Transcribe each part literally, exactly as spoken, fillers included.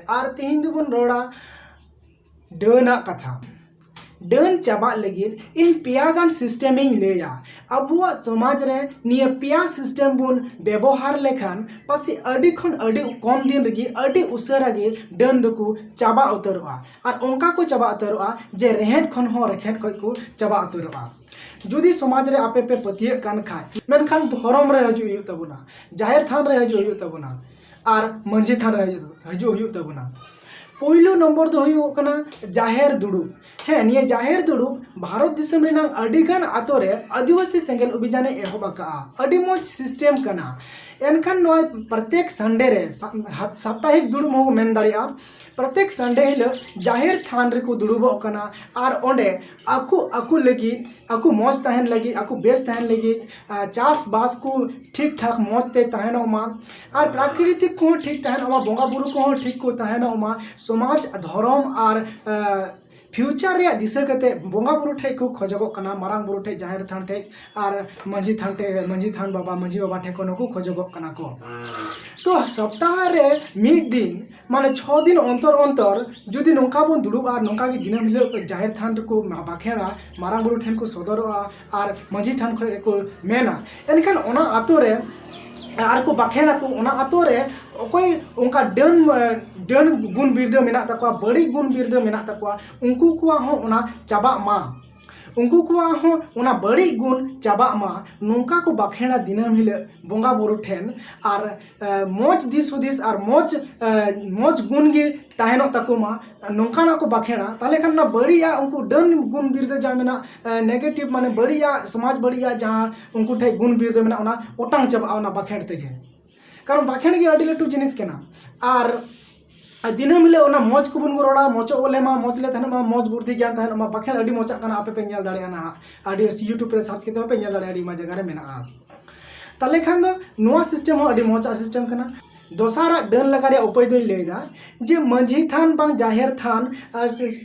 ᱟᱨ ᱛᱮᱦᱮᱧ ᱫᱚᱵᱚᱱ ᱨᱚᱲᱟ ᱰᱟᱹᱱᱟᱜ ᱠᱟᱛᱷᱟ᱾ ᱰᱟᱹᱱ ᱪᱟᱵᱟᱜ ᱞᱟᱹᱜᱤᱫ ᱤᱧ ᱯᱮᱭᱟ ᱜᱟᱱ system ᱤᱧ ᱞᱟᱹᱭᱟ᱾ ᱟᱵᱚᱣᱟᱜ ᱥᱚᱢᱟᱡᱽ ᱨᱮ ᱱᱤᱭᱟᱹ ᱯᱮᱭᱟ system ᱵᱚᱱ ᱵᱮᱵᱚᱦᱟᱨ ᱞᱮᱠᱷᱟᱱ ᱯᱟᱥᱮᱡ ᱟᱹᱰᱤ ᱠᱷᱚᱱ ᱟᱹᱰᱤ ᱠᱚᱢ ᱫᱤᱱ ᱨᱮᱜᱮ ᱟᱹᱰᱤ ᱩᱥᱟᱹᱨᱟ ᱜᱮ ᱰᱟᱹᱱ ᱫᱚᱠᱚ ᱪᱟᱵᱟ ᱩᱛᱟᱹᱨᱚᱜᱼᱟ᱾ ᱟᱨ ᱚᱱᱠᱟ ᱠᱚ ᱪᱟᱵᱟ ᱩᱛᱟᱹᱨᱚᱜᱼᱟ ᱡᱮ ᱨᱮᱦᱮᱫ ᱠᱷᱚᱱ ᱦᱚᱸ ᱨᱮᱦᱮᱫ ᱠᱷᱚᱱ ᱠᱚ ᱪᱟᱵᱟ ᱩᱛᱟᱹᱨᱚᱜᱼᱟ᱾ ᱡᱩᱫᱤ ᱥᱚᱢᱟᱡᱽ ᱨᱮ ᱟᱯᱮ ᱯᱮ ᱯᱟᱹᱛᱭᱟᱹᱜ ᱠᱟᱱ ᱠᱷᱟᱡ, ᱢᱮᱱᱠᱷᱟᱱ ᱫᱷᱚᱨᱚᱢ ᱨᱮ ᱦᱤᱡᱩᱜ ᱦᱩᱭᱩᱜ ᱛᱟᱵᱚᱱᱟ, ᱡᱟᱦᱮᱨ ᱛᱷᱟᱱ ᱨᱮ ᱦᱤᱡᱩᱜ ᱦᱩᱭᱩᱜ ᱛᱟᱵᱚᱱᱟ, ᱟᱨ ᱢᱟᱹᱡᱷᱤ ᱛᱷᱟᱱ ᱨᱮ ᱦᱤᱡᱩᱜ, ᱦᱤᱡᱩᱜ ᱦᱩᱭᱩᱜ ᱛᱟᱵᱚᱱᱟ᱾ ᱯᱳᱭᱞᱳ ᱱᱚᱢᱵᱚᱨ ᱫᱚ ᱦᱩᱭᱩᱜ ᱠᱟᱱᱟ ᱡᱟᱦᱮᱨ ᱫᱩᱲᱩᱵ᱾ ᱦᱮᱸ, ᱱᱤᱭᱟᱹ ᱡᱟᱦᱮᱨ ᱫᱩᱲᱩᱵ ᱵᱷᱟᱨᱚᱛ ᱫᱤᱥᱚᱢ ᱨᱮᱱᱟᱜ ᱟᱹᱰᱤᱜᱟᱱ ᱟᱛᱳ ᱨᱮ ᱟᱹᱫᱤᱵᱟᱹᱥᱤ ᱥᱮᱸᱜᱮᱞ ᱚᱵᱷᱤᱡᱟᱱᱮ ᱮᱦᱚᱵ ᱟᱠᱟᱫᱼᱟ᱾ ᱟᱹᱰᱤ ᱢᱚᱡᱽ system ᱠᱟᱱᱟ᱾ ᱮᱱᱠᱷᱟᱱ ᱱᱚᱣᱟ ᱯᱨᱚᱛᱮᱠ Sunday ᱨᱮ, ᱥᱟ-, ᱦᱟᱯ-, ᱥᱟᱯᱛᱟᱦᱤᱠ ᱫᱩᱲᱩᱵ ᱦᱚᱸ ᱢᱮᱱ ᱫᱟᱲᱮᱭᱟᱜᱼᱟ, ᱯᱨᱚᱛᱮᱠ Sunday ᱦᱤᱞᱳᱜ ᱡᱟᱦᱮᱨ ᱛᱷᱟᱱ ᱨᱮᱠᱚ ᱫᱩᱲᱩᱵᱚᱜ ᱠᱟᱱᱟ᱾ ᱟᱨ ᱚᱸᱰᱮ ᱟᱠᱚ, ᱟᱠᱚ ᱞᱟᱹᱜᱤᱫ, ᱟᱠᱚ ᱢᱚᱡᱽ ᱛᱟᱦᱮᱱ ᱞᱟᱹᱜᱤᱫ, ᱟᱠᱚ ᱵᱮᱥ ᱛᱟᱦᱮᱱ ᱞᱟᱹᱜᱤᱫ, ᱟᱨ ᱪᱟᱥᱵᱟᱥ ᱠᱚ ᱴᱷᱤᱠ ᱴᱷᱟᱠ ᱢᱚᱡᱽ ᱛᱮ ᱛᱟᱦᱮᱱᱚᱜ ᱢᱟ, ᱟᱨ ᱯᱨᱟᱠᱨᱤᱛᱤᱠ ᱠᱚᱦᱚᱸ ᱴᱷᱤᱠ ᱛᱟᱦᱮᱱᱚᱜ ᱢᱟ, ᱵᱚᱸᱜᱟ ᱵᱩᱨᱩ ᱠᱚᱦᱚᱸ ᱴᱷᱤᱠ ᱠᱚ ᱛᱟᱦᱮᱱᱚᱜ ᱢᱟ, ᱥᱚᱢᱟᱡᱽ, ᱫᱷᱚᱨᱚᱢ ᱟᱨ, ᱟᱸ, future ᱨᱮᱭᱟᱜ ᱫᱤᱥᱟᱹ ᱠᱟᱛᱮ ᱵᱚᱸᱜᱟ ᱵᱩᱨᱩ ᱴᱷᱮᱡ ᱠᱚ ᱠᱷᱚᱡᱚᱜᱚᱜ ᱠᱟᱱᱟ, ᱢᱟᱨᱟᱝ ᱵᱩᱨᱩ ᱴᱷᱮᱡ, ᱡᱟᱦᱮᱨ ᱛᱷᱟᱱ ᱴᱷᱮᱡ ᱟᱨ ᱢᱟᱹᱡᱷᱤ ᱛᱷᱟᱱ ᱴᱷᱮᱡ, ᱢᱟᱹᱡᱷᱤ ᱛᱷᱟᱱ ᱵᱟᱵᱟ, ᱢᱟᱹᱡᱷᱤ ᱵᱟᱵᱟ ᱴᱷᱮᱡ ᱠᱷᱚᱱ ᱦᱚᱸᱠᱚ ᱠᱷᱚᱡᱚᱜᱚᱜ ᱠᱟᱱᱟ ᱠᱚ᱾ ᱛᱚ ᱥᱚᱯᱛᱟᱦᱚ ᱨᱮ ᱢᱤᱫ ᱫᱤᱱ, ᱢᱟᱱᱮ ᱪᱷᱚ ᱫᱤᱱ ᱚᱱᱛᱚᱨ ᱚᱱᱛᱚᱨ ᱡᱩᱫᱤ ᱱᱚᱝᱠᱟ ᱵᱚᱱ ᱫᱩᱲᱩᱵᱼᱟ, ᱱᱚᱝᱠᱟ ᱜᱮ ᱫᱤᱱᱟᱹᱢ ᱦᱤᱞᱳᱜ ᱡᱟᱦᱮᱨ ᱛᱷᱟᱱ ᱨᱮᱠᱚ ᱵᱟᱠᱷᱮᱲᱟ, ᱢᱟᱨᱟᱝ ᱵᱩᱨᱩ ᱴᱷᱮᱱ ᱠᱚ ᱥᱚᱫᱚᱨᱚᱜᱼᱟ ᱟᱨ ᱢᱟᱹᱡᱷᱤ ᱛᱷᱟᱱ ᱠᱷᱚᱱ ᱨᱮᱠᱚ ᱢᱮᱱᱟ, ᱮᱱᱠᱷᱟᱱ ᱚᱱᱟ ᱟᱛᱳ ᱨᱮ ᱟᱨ ᱠᱚ ᱵᱟᱠᱷᱮᱲ ᱟᱠᱚ, ᱚᱱᱟ ᱟᱛᱳ ᱨᱮ ᱚᱠᱚᱭ ᱚᱱᱠᱟ ᱰᱟᱹᱱ, ᱰᱟᱹᱱ ᱜᱩᱱ ᱵᱤᱨᱫᱟᱹ ᱢᱮᱱᱟᱜ ᱛᱟᱠᱚᱣᱟ, ᱵᱟᱹᱲᱤᱡ ᱜᱩᱱ ᱵᱤᱨᱫᱟᱹ ᱢᱮᱱᱟᱜ ᱛᱟᱠᱚᱣᱟ, ᱩᱱᱠᱩ ᱠᱚᱣᱟᱜ ᱦᱚᱸ ᱚᱱᱟ ᱪᱟᱵᱟᱜ ᱢᱟ, ᱩᱱᱠᱩ ᱠᱚᱣᱟᱜ ᱦᱚᱸ ᱚᱱᱟ ᱵᱟᱹᱲᱤᱡ ᱜᱩᱱ ᱪᱟᱵᱟᱜ ᱢᱟ, ᱱᱚᱝᱠᱟ ᱠᱚ ᱵᱟᱠᱷᱮᱲᱟ ᱫᱤᱱᱟᱹᱢ ᱦᱤᱞᱳᱜ ᱵᱚᱸᱜᱟ ᱵᱩᱨᱩ ᱴᱷᱮᱱ᱾ ᱟᱨ, ᱮ, ᱢᱚᱡᱽ ᱫᱤᱥ ᱦᱩᱫᱤᱥ ᱟᱨ ᱢᱚᱡᱽ, ᱮ, ᱢᱚᱡᱽ ᱜᱩᱱ ᱜᱮ ᱛᱟᱦᱮᱱᱚᱜ ᱛᱟᱠᱚ ᱢᱟ, ᱱᱚᱝᱠᱟᱱᱟᱜ ᱠᱚ ᱵᱟᱠᱷᱮᱲᱟ᱾ ᱛᱟᱦᱚᱞᱮ ᱠᱷᱟᱱ ᱚᱱᱟ ᱵᱟᱹᱲᱤᱡᱟᱜ, ᱩᱱᱠᱩ ᱰᱟᱹᱱ ᱜᱩᱱ ᱵᱤᱨᱫᱟᱹ ᱡᱟᱦᱟᱸ ᱢᱮᱱᱟᱜ, ᱮ, negative, ᱢᱟᱱᱮ ᱵᱟᱹᱲᱤᱡᱟᱜ, ᱥᱚᱢᱟᱡᱽ ᱵᱟᱹᱲᱤᱡᱟᱜ ᱡᱟᱦᱟᱸ ᱩᱱᱠᱩ ᱴᱷᱮᱡ ᱜᱩᱱ ᱵᱤᱨᱫᱟᱹ ᱢᱮᱱᱟᱜ, ᱚᱱᱟ ᱚᱴᱟᱝ ᱪᱟᱵᱟᱜᱼᱟ ᱚᱱᱟ ᱵᱟᱠᱷᱮᱲ ᱛᱮᱜᱮ᱾ ᱠᱟᱨᱚᱱ ᱵᱟᱠᱷᱮᱲ ᱜᱮ ᱟᱹᱰᱤ ᱞᱟᱹᱴᱩ ᱡᱤᱱᱤᱥ ᱠᱟᱱᱟ᱾ ᱟᱨ ᱟᱨ ᱫᱤᱱᱟᱹᱢ ᱦᱤᱞᱳᱜ ᱚᱱᱟ ᱢᱚᱡᱽ ᱠᱚᱵᱚᱱ ᱨᱚᱲᱟ, ᱢᱚᱡᱚᱜ ᱵᱚᱞᱮ ᱢᱟ, ᱢᱚᱡᱽ ᱞᱮ ᱛᱟᱦᱮᱱ ᱢᱟ, ᱢᱚᱡᱽ ᱵᱩᱨᱫᱷᱤ ᱜᱮᱭᱟᱱ ᱛᱟᱦᱮᱱ ᱢᱟ, ᱵᱟᱠᱷᱮᱲ ᱟᱹᱰᱤ ᱢᱚᱡᱟᱜ ᱠᱟᱱᱟ, ᱟᱯᱮ ᱯᱮ ᱧᱮᱞ ᱫᱟᱲᱮᱭᱟᱜᱼᱟ ᱱᱟᱦᱟᱜ, ᱟᱹᱰᱤ YouTube ᱨᱮ search ᱠᱟᱛᱮ ᱦᱚᱸ ᱯᱮ ᱧᱮᱞ ᱫᱟᱲᱮᱭᱟᱜᱼᱟ, ᱟᱹᱰᱤ ᱟᱭᱢᱟ ᱡᱟᱭᱜᱟ ᱨᱮ ᱢᱮᱱᱟᱜᱼᱟ᱾ ᱛᱟᱦᱚᱞᱮ ᱠᱷᱟᱱ ᱫᱚ ᱱᱚᱣᱟ system ᱦᱚᱸ ᱟᱹᱰᱤ ᱢᱚᱡᱟᱜ system ᱠᱟᱱᱟ᱾ ᱫᱚᱥᱟᱨᱟᱜ ᱰᱟᱹᱱ ᱞᱟᱜᱟ ᱨᱮᱭᱟᱜ ᱩᱯᱟᱹᱭ ᱫᱚᱧ ᱞᱟᱹᱭᱫᱟ ᱡᱮ ᱢᱟᱹᱡᱷᱤ ᱛᱷᱟᱱ ᱵᱟᱝ ᱡᱟᱦᱮᱨ ᱛᱷᱟᱱ, ᱟᱨ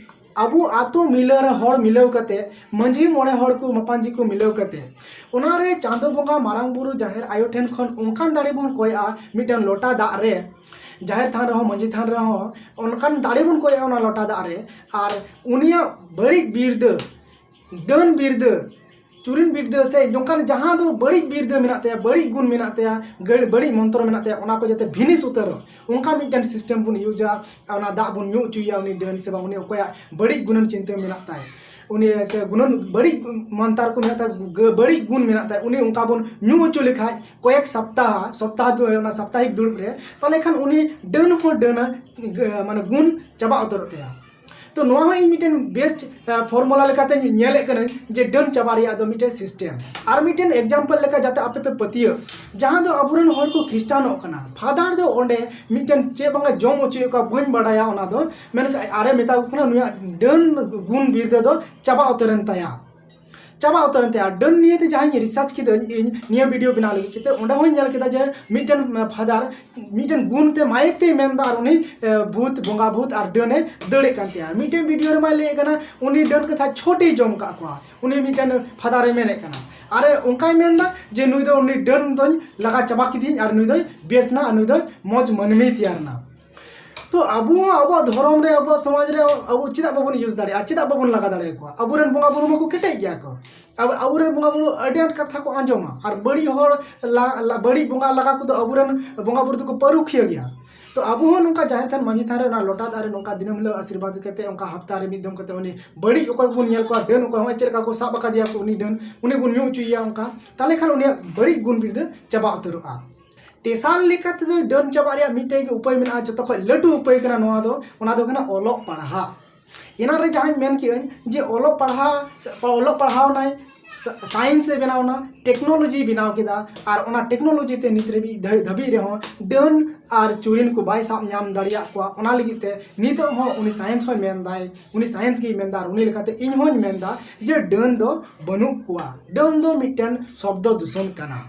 ᱟᱵᱚ ᱟᱛᱳ ᱢᱤᱞᱟᱹᱣ ᱨᱮ ᱦᱚᱲ ᱢᱤᱞᱟᱹᱣ ᱠᱟᱛᱮ, ᱢᱟᱹᱡᱷᱤ ᱢᱚᱬᱮ ᱦᱚᱲ ᱠᱚ ᱢᱟᱯᱟᱧᱡᱤ ᱠᱚ ᱢᱤᱞᱟᱹᱣ ᱠᱟᱛᱮ, ᱚᱱᱟ ᱨᱮ ᱪᱟᱸᱫᱚ ᱵᱚᱸᱜᱟ, ᱢᱟᱨᱟᱝ ᱵᱩᱨᱩ, ᱡᱟᱦᱮᱨ ᱟᱭᱳ ᱴᱷᱮᱱ ᱠᱷᱚᱱ ᱚᱱᱠᱟᱱ ᱫᱟᱲᱮ ᱵᱚᱱ ᱠᱚᱭᱚᱜᱼᱟ ᱢᱤᱫᱴᱟᱝ ᱞᱚᱴᱟ ᱫᱟᱜ ᱨᱮ, ᱡᱟᱦᱮᱨ ᱛᱷᱟᱱ ᱨᱮᱦᱚᱸ, ᱢᱟᱹᱡᱷᱤ ᱛᱷᱟᱱ ᱨᱮᱦᱚᱸ ᱚᱱᱠᱟᱱ ᱫᱟᱲᱮ ᱵᱚᱱ ᱠᱚᱭᱟ ᱚᱱᱟ ᱞᱚᱴᱟ ᱫᱟᱜ ᱨᱮ᱾ ᱟᱨ ᱩᱱᱤᱭᱟᱜ ᱵᱟᱹᱲᱤᱡ ᱵᱤᱨᱫᱟᱹ, ᱰᱟᱹᱱ ᱵᱤᱨᱫᱟᱹ, ᱪᱩᱨᱤᱱ ᱵᱤᱨᱫᱟᱹ ᱥᱮ ᱱᱚᱝᱠᱟᱱ ᱡᱟᱦᱟᱸ ᱫᱚ ᱵᱟᱹᱲᱤᱡ ᱵᱤᱨᱫᱟᱹ ᱢᱮᱱᱟᱜ ᱛᱟᱭᱟ, ᱵᱟᱹᱲᱤᱡ ᱜᱩᱱ ᱢᱮᱱᱟᱜ ᱛᱟᱭᱟ, ᱜᱟᱹᱲ-, ᱵᱟᱹᱲᱤᱡ ᱢᱚᱱᱛᱨᱚ ᱢᱮᱱᱟᱜ ᱛᱟᱭᱟ, ᱚᱱᱟ ᱠᱚ ᱡᱟᱛᱮ ᱵᱷᱤᱱᱤᱥ ᱩᱛᱟᱹᱨᱚᱜ, ᱚᱱᱠᱟ ᱢᱤᱫᱴᱮᱱ ᱥᱤᱥᱴᱮᱢ ᱵᱚᱱ ᱤᱭᱩᱡᱟ᱾ ᱟᱨ ᱚᱱᱟ ᱫᱟᱜ ᱵᱚᱱ ᱧᱩ ᱦᱚᱪᱚᱭᱮᱭᱟ ᱩᱱᱤ ᱰᱟᱹᱱ, ᱥᱮ ᱵᱟᱝ ᱩᱱᱤ ᱚᱠᱚᱭᱟᱜ ᱵᱟᱹᱲᱤᱡ ᱜᱩᱱᱟᱹᱱ ᱪᱤᱱᱛᱟᱹ ᱢᱮᱱᱟᱜ ᱛᱟᱭ, ᱩᱱᱤ ᱥᱮ ᱜᱩᱱᱟᱹᱱ ᱵᱟᱹᱲᱤᱡ ᱢᱚᱱᱛᱟᱨ ᱠᱚ ᱢᱮᱱᱟᱜ ᱛᱟᱭ, ᱜᱟᱹ-, ᱵᱟᱹᱲᱤᱡ ᱜᱩᱱ ᱢᱮᱱᱟᱜ ᱛᱟᱭ, ᱩᱱᱤ ᱚᱱᱠᱟ ᱵᱚᱱ ᱧᱩ ᱦᱚᱪᱚ ᱞᱮᱠᱷᱟᱡ ᱠᱚᱭᱮᱠ ᱥᱚᱯᱛᱟᱦ, ᱥᱚᱯᱛᱟᱦ ᱫᱩ-, ᱚᱱᱟ ᱥᱟᱯᱛᱟᱦᱤᱠ ᱫᱩᱲᱩᱵ ᱨᱮ, ᱛᱟᱦᱚᱞᱮ ᱠᱷᱟᱱ ᱩᱱᱤ ᱰᱟᱹᱱ ᱦᱚᱸ ᱰᱟᱹᱱᱟ, ᱜᱟᱹ-, ᱢᱟᱱᱮ ᱜᱩᱱ ᱪᱟᱵᱟ ᱩᱛᱟᱹᱨᱚᱜ ᱛᱟᱭᱟ᱾ ᱛᱚ ᱱᱚᱣᱟ ᱦᱚᱸ ᱤᱧ ᱢᱤᱫᱴᱮᱱ ᱵᱮᱥᱴ ᱯᱷᱚᱨᱢᱩᱞᱟ ᱞᱮᱠᱟᱛᱮᱧ ᱧᱮᱞᱮᱫ ᱠᱟᱹᱱᱟᱹᱧ ᱡᱮ ᱰᱟᱹᱱ ᱪᱟᱵᱟ ᱨᱮᱭᱟᱜ ᱫᱚ ᱢᱤᱫᱴᱮᱱ ᱥᱤᱥᱴᱮᱢ᱾ ᱟᱨ ᱢᱤᱫᱴᱮᱱ ᱮᱠᱡᱟᱢᱯᱚᱞ ᱞᱮᱠᱟ ᱡᱟᱛᱮ ᱟᱯᱮ ᱯᱮ ᱯᱟᱹᱛᱭᱟᱹᱜ, ᱡᱟᱦᱟᱸ ᱫᱚ ᱟᱵᱚᱨᱮᱱ ᱦᱚᱲ ᱠᱚ ᱠᱷᱨᱤᱥᱴᱟᱱᱚᱜ ᱠᱟᱱᱟ, ᱯᱷᱟᱫᱟᱨ ᱫᱚ ᱚᱸᱰᱮ ᱢᱤᱫᱴᱮᱱ ᱪᱮᱫ ᱵᱟᱝᱟ ᱡᱚᱢ ᱚᱪᱚᱭᱮᱫ ᱠᱚᱣᱟ ᱵᱟᱹᱧ ᱵᱟᱰᱟᱭᱟ, ᱚᱱᱟ ᱫᱚ ᱢᱮᱱᱠᱷᱟᱱ ᱟᱨᱮ ᱢᱮᱛᱟ ᱠᱚ ᱠᱟᱱᱟ ᱱᱩᱭᱟᱜ ᱰᱟᱹᱱ ᱜᱩᱱ ᱵᱤᱨᱫᱟᱹ ᱫᱚ ᱪᱟᱵᱟ ᱩᱛᱟᱹᱨᱮᱱ ᱛᱟᱭᱟ᱾ ᱪᱟᱵᱟ ᱩᱛᱟᱹᱨᱮᱱ ᱛᱟᱭᱟ᱾ ᱰᱟᱹᱱ ᱱᱤᱭᱮᱛᱮ ᱡᱟᱦᱟᱸᱧ ᱨᱤᱥᱟᱨᱪ ᱠᱤᱫᱟᱹᱧ ᱤᱧ ᱱᱤᱭᱟᱹ ᱵᱷᱤᱰᱤᱭᱳ ᱵᱮᱱᱟᱣ ᱞᱟᱹᱜᱤᱫ ᱛᱮ, ᱚᱸᱰᱮ ᱦᱚᱸᱧ ᱧᱮᱞ ᱠᱮᱫᱟ ᱡᱮ ᱢᱤᱫᱴᱮᱱ ᱯᱷᱟᱫᱟᱨ ᱢᱤᱫᱴᱮᱱ ᱜᱩᱱ ᱛᱮ ᱢᱟᱭᱮᱠ ᱛᱮᱭ ᱢᱮᱱᱫᱟ ᱟᱨ ᱩᱱᱤ, ᱮ, ᱵᱷᱩᱛ, ᱵᱚᱸᱜᱟ ᱵᱷᱩᱛ ᱟᱨ ᱰᱟᱹᱱᱮ ᱫᱟᱹᱲᱮᱫ ᱠᱟᱱ ᱛᱟᱭᱟ᱾ ᱢᱤᱫᱴᱮᱱ ᱵᱷᱤᱰᱤᱭᱳ ᱨᱮᱢᱟᱭ ᱞᱟᱹᱭᱮᱫ ᱠᱟᱱᱟ ᱩᱱᱤ ᱰᱟᱹᱱ ᱠᱟᱛᱷᱟ ᱪᱷᱚᱴᱤ ᱡᱚᱢ ᱠᱟᱜ ᱠᱚᱣᱟ, ᱩᱱᱤ ᱢᱤᱫᱴᱮᱱ ᱯᱷᱟᱫᱟᱨᱮ ᱢᱮᱱᱮᱫ ᱠᱟᱱᱟ᱾ ᱟᱨ ᱚᱱᱠᱟᱭ ᱢᱮᱱᱫᱟ ᱡᱮ ᱱᱩᱭ ᱫᱚ, ᱩᱱᱤ ᱰᱟᱹᱱ ᱫᱚᱧ ᱞᱟᱜᱟ ᱪᱟᱵᱟ ᱠᱮᱫᱮᱭᱟᱹᱧ ᱟᱨ ᱱᱩᱭ ᱫᱚᱭ ᱵᱮᱥ ᱱᱟ ᱟᱨ ᱱᱩᱭ ᱫᱚ ᱢᱚᱡᱽ ᱢᱟᱹᱱᱢᱤᱭ ᱛᱮᱭᱟᱨ ᱱᱟ᱾ ᱛᱚ ᱟᱵᱚ ᱦᱚᱸ ᱟᱵᱚᱣᱟᱜ ᱫᱷᱚᱨᱚᱢ ᱨᱮ, ᱟᱵᱚᱣᱟᱜ ᱥᱚᱢᱟᱡᱽ ᱨᱮ ᱟᱵᱚ ᱪᱮᱫᱟᱜ ᱵᱟᱵᱚᱱ ᱤᱭᱩᱡᱽ ᱫᱟᱲᱮᱭᱟᱜᱼᱟ? ᱪᱮᱫᱟᱜ ᱵᱟᱵᱚᱱ ᱞᱟᱜᱟ ᱫᱟᱲᱮᱭᱟᱠᱚᱣᱟ? ᱟᱵᱚᱨᱮᱱ ᱵᱚᱸᱜᱟ ᱵᱩᱨᱩ ᱢᱟᱠᱚ ᱠᱮᱴᱮᱡ ᱜᱮᱭᱟ ᱠᱚ᱾ ᱟᱵᱚ, ᱟᱵᱚᱨᱮᱱ ᱵᱚᱸᱜᱟ ᱵᱩᱨᱩ ᱟᱹᱰᱤ ᱟᱸᱴ ᱠᱟᱛᱷᱟ ᱠᱚ ᱟᱸᱡᱚᱢᱟ, ᱟᱨ ᱵᱟᱹᱲᱤᱡ ᱦᱚᱲ ᱞᱟ-, ᱞᱟ-, ᱵᱟᱹᱲᱤᱡ ᱵᱚᱸᱜᱟ ᱞᱟᱜᱟ ᱠᱚᱫᱚ ᱟᱵᱚᱨᱮᱱ ᱵᱚᱸᱜᱟ ᱵᱩᱨᱩ ᱫᱚᱠᱚ ᱯᱟᱹᱨᱩᱠᱷᱤᱭᱟᱹ ᱜᱮᱭᱟ᱾ ᱛᱚ ᱟᱵᱚ ᱦᱚᱸ ᱱᱚᱝᱠᱟ ᱡᱟᱦᱮᱨ ᱛᱷᱟᱱ, ᱢᱟᱹᱡᱷᱤ ᱛᱷᱟᱱ ᱨᱮ ᱚᱱᱟ ᱞᱚᱴᱟ ᱫᱟᱜ ᱨᱮ ᱱᱚᱝᱠᱟ ᱫᱤᱱᱟᱹᱢ ᱦᱤᱞᱳᱜ ᱟᱥᱤᱨᱵᱟᱫᱽ ᱠᱟᱛᱮ, ᱚᱱᱠᱟ ᱦᱟᱯᱛᱟ ᱨᱮ ᱢᱤᱫ ᱫᱚᱢ ᱠᱟᱛᱮ ᱩᱱᱤ ᱵᱟᱹᱲᱤᱡ ᱚᱠᱚᱭ ᱵᱚᱱ ᱧᱮᱞ ᱠᱚᱣᱟ, ᱰᱟᱹᱱ ᱚᱠᱚᱭ ᱦᱚᱸ ᱪᱮᱫ ᱞᱮᱠᱟ ᱠᱚ ᱥᱟᱵ ᱟᱠᱟᱫᱮᱭᱟ ᱠᱚ, ᱩᱱᱤ ᱰᱟᱹᱱ, ᱩᱱᱤ ᱵᱚᱱ ᱧᱩ ᱦᱚᱪᱚᱭᱮᱭᱟ ᱚᱱᱠᱟ, ᱛᱟᱦᱚᱞᱮ ᱠᱷᱟᱱ ᱩᱱᱤᱭᱟᱜ ᱵᱟᱹᱲᱤᱡ ᱜᱩᱱ ᱵᱤᱨᱫᱟᱹ ᱪᱟᱵᱟ ᱩᱛᱟᱹᱨᱚᱜᱼᱟ᱾ ᱛᱮᱥᱟᱨ ᱞᱮᱠᱟ ᱛᱮᱫᱚ ᱰᱟᱹᱱ ᱪᱟᱵᱟᱜ ᱨᱮᱭᱟᱜ ᱢᱤᱫᱴᱮᱡ ᱜᱮ ᱩᱯᱟᱹᱭ ᱢᱮᱱᱟᱜᱼᱟ, ᱡᱚᱛᱚ ᱠᱷᱚᱱ ᱞᱟᱹᱴᱩ ᱩᱯᱟᱹᱭ ᱠᱟᱱᱟ ᱱᱚᱣᱟ ᱫᱚ, ᱚᱱᱟ ᱫᱚ ᱠᱟᱱᱟ ᱚᱞᱚᱜ ᱯᱟᱲᱦᱟᱜ᱾ ᱮᱱᱟᱱ ᱨᱮ ᱡᱟᱦᱟᱸᱧ ᱢᱮᱱ ᱠᱮᱜᱼᱟᱹᱧ ᱡᱮ ᱚᱞᱚᱜ ᱯᱟᱲᱦᱟᱣ, ᱚᱞᱚᱜ ᱯᱟᱲᱦᱟᱣ ᱱᱟᱭ, ᱥᱟ-, ᱥᱟᱭᱮᱱᱥ ᱮ ᱵᱮᱱᱟᱣ ᱱᱟ, ᱴᱮᱠᱱᱳᱞᱚᱡᱤ ᱵᱮᱱᱟᱣ ᱠᱮᱫᱟ, ᱟᱨ ᱚᱱᱟ ᱴᱮᱠᱱᱳᱞᱚᱡᱤ ᱛᱮ ᱱᱤᱛ ᱨᱮ ᱫᱷᱟᱹᱵᱤᱡ ᱨᱮᱦᱚᱸ ᱰᱟᱹᱱ ᱟᱨ ᱪᱩᱨᱤᱱ ᱠᱚ ᱵᱟᱭ ᱥᱟᱵ ᱧᱟᱢ ᱫᱟᱲᱮᱭᱟᱜ ᱠᱚᱣᱟ᱾ ᱚᱱᱟ ᱞᱟᱹᱜᱤᱫ ᱛᱮ ᱱᱤᱛᱚᱜ ᱦᱚᱸ ᱩᱱᱤ ᱥᱟᱭᱮᱱᱥ ᱦᱚᱸᱭ ᱢᱮᱱᱫᱟᱭ, ᱩᱱᱤ ᱥᱟᱭᱮᱱᱥ ᱜᱮᱭ ᱢᱮᱱᱫᱟ, ᱟᱨ ᱩᱱᱤ ᱞᱮᱠᱟᱛᱮ ᱤᱧ ᱦᱚᱸᱧ ᱢᱮᱱᱫᱟ ᱡᱮ ᱰᱟᱹᱱ ᱫᱚ ᱵᱟᱹᱱᱩᱜ ᱠᱚᱣᱟ, ᱰᱟᱹᱱ ᱫᱚ ᱢᱤᱫᱴᱮᱱ ᱥᱚᱵᱫᱚ ᱫᱩᱥᱚᱱ ᱠᱟᱱᱟ᱾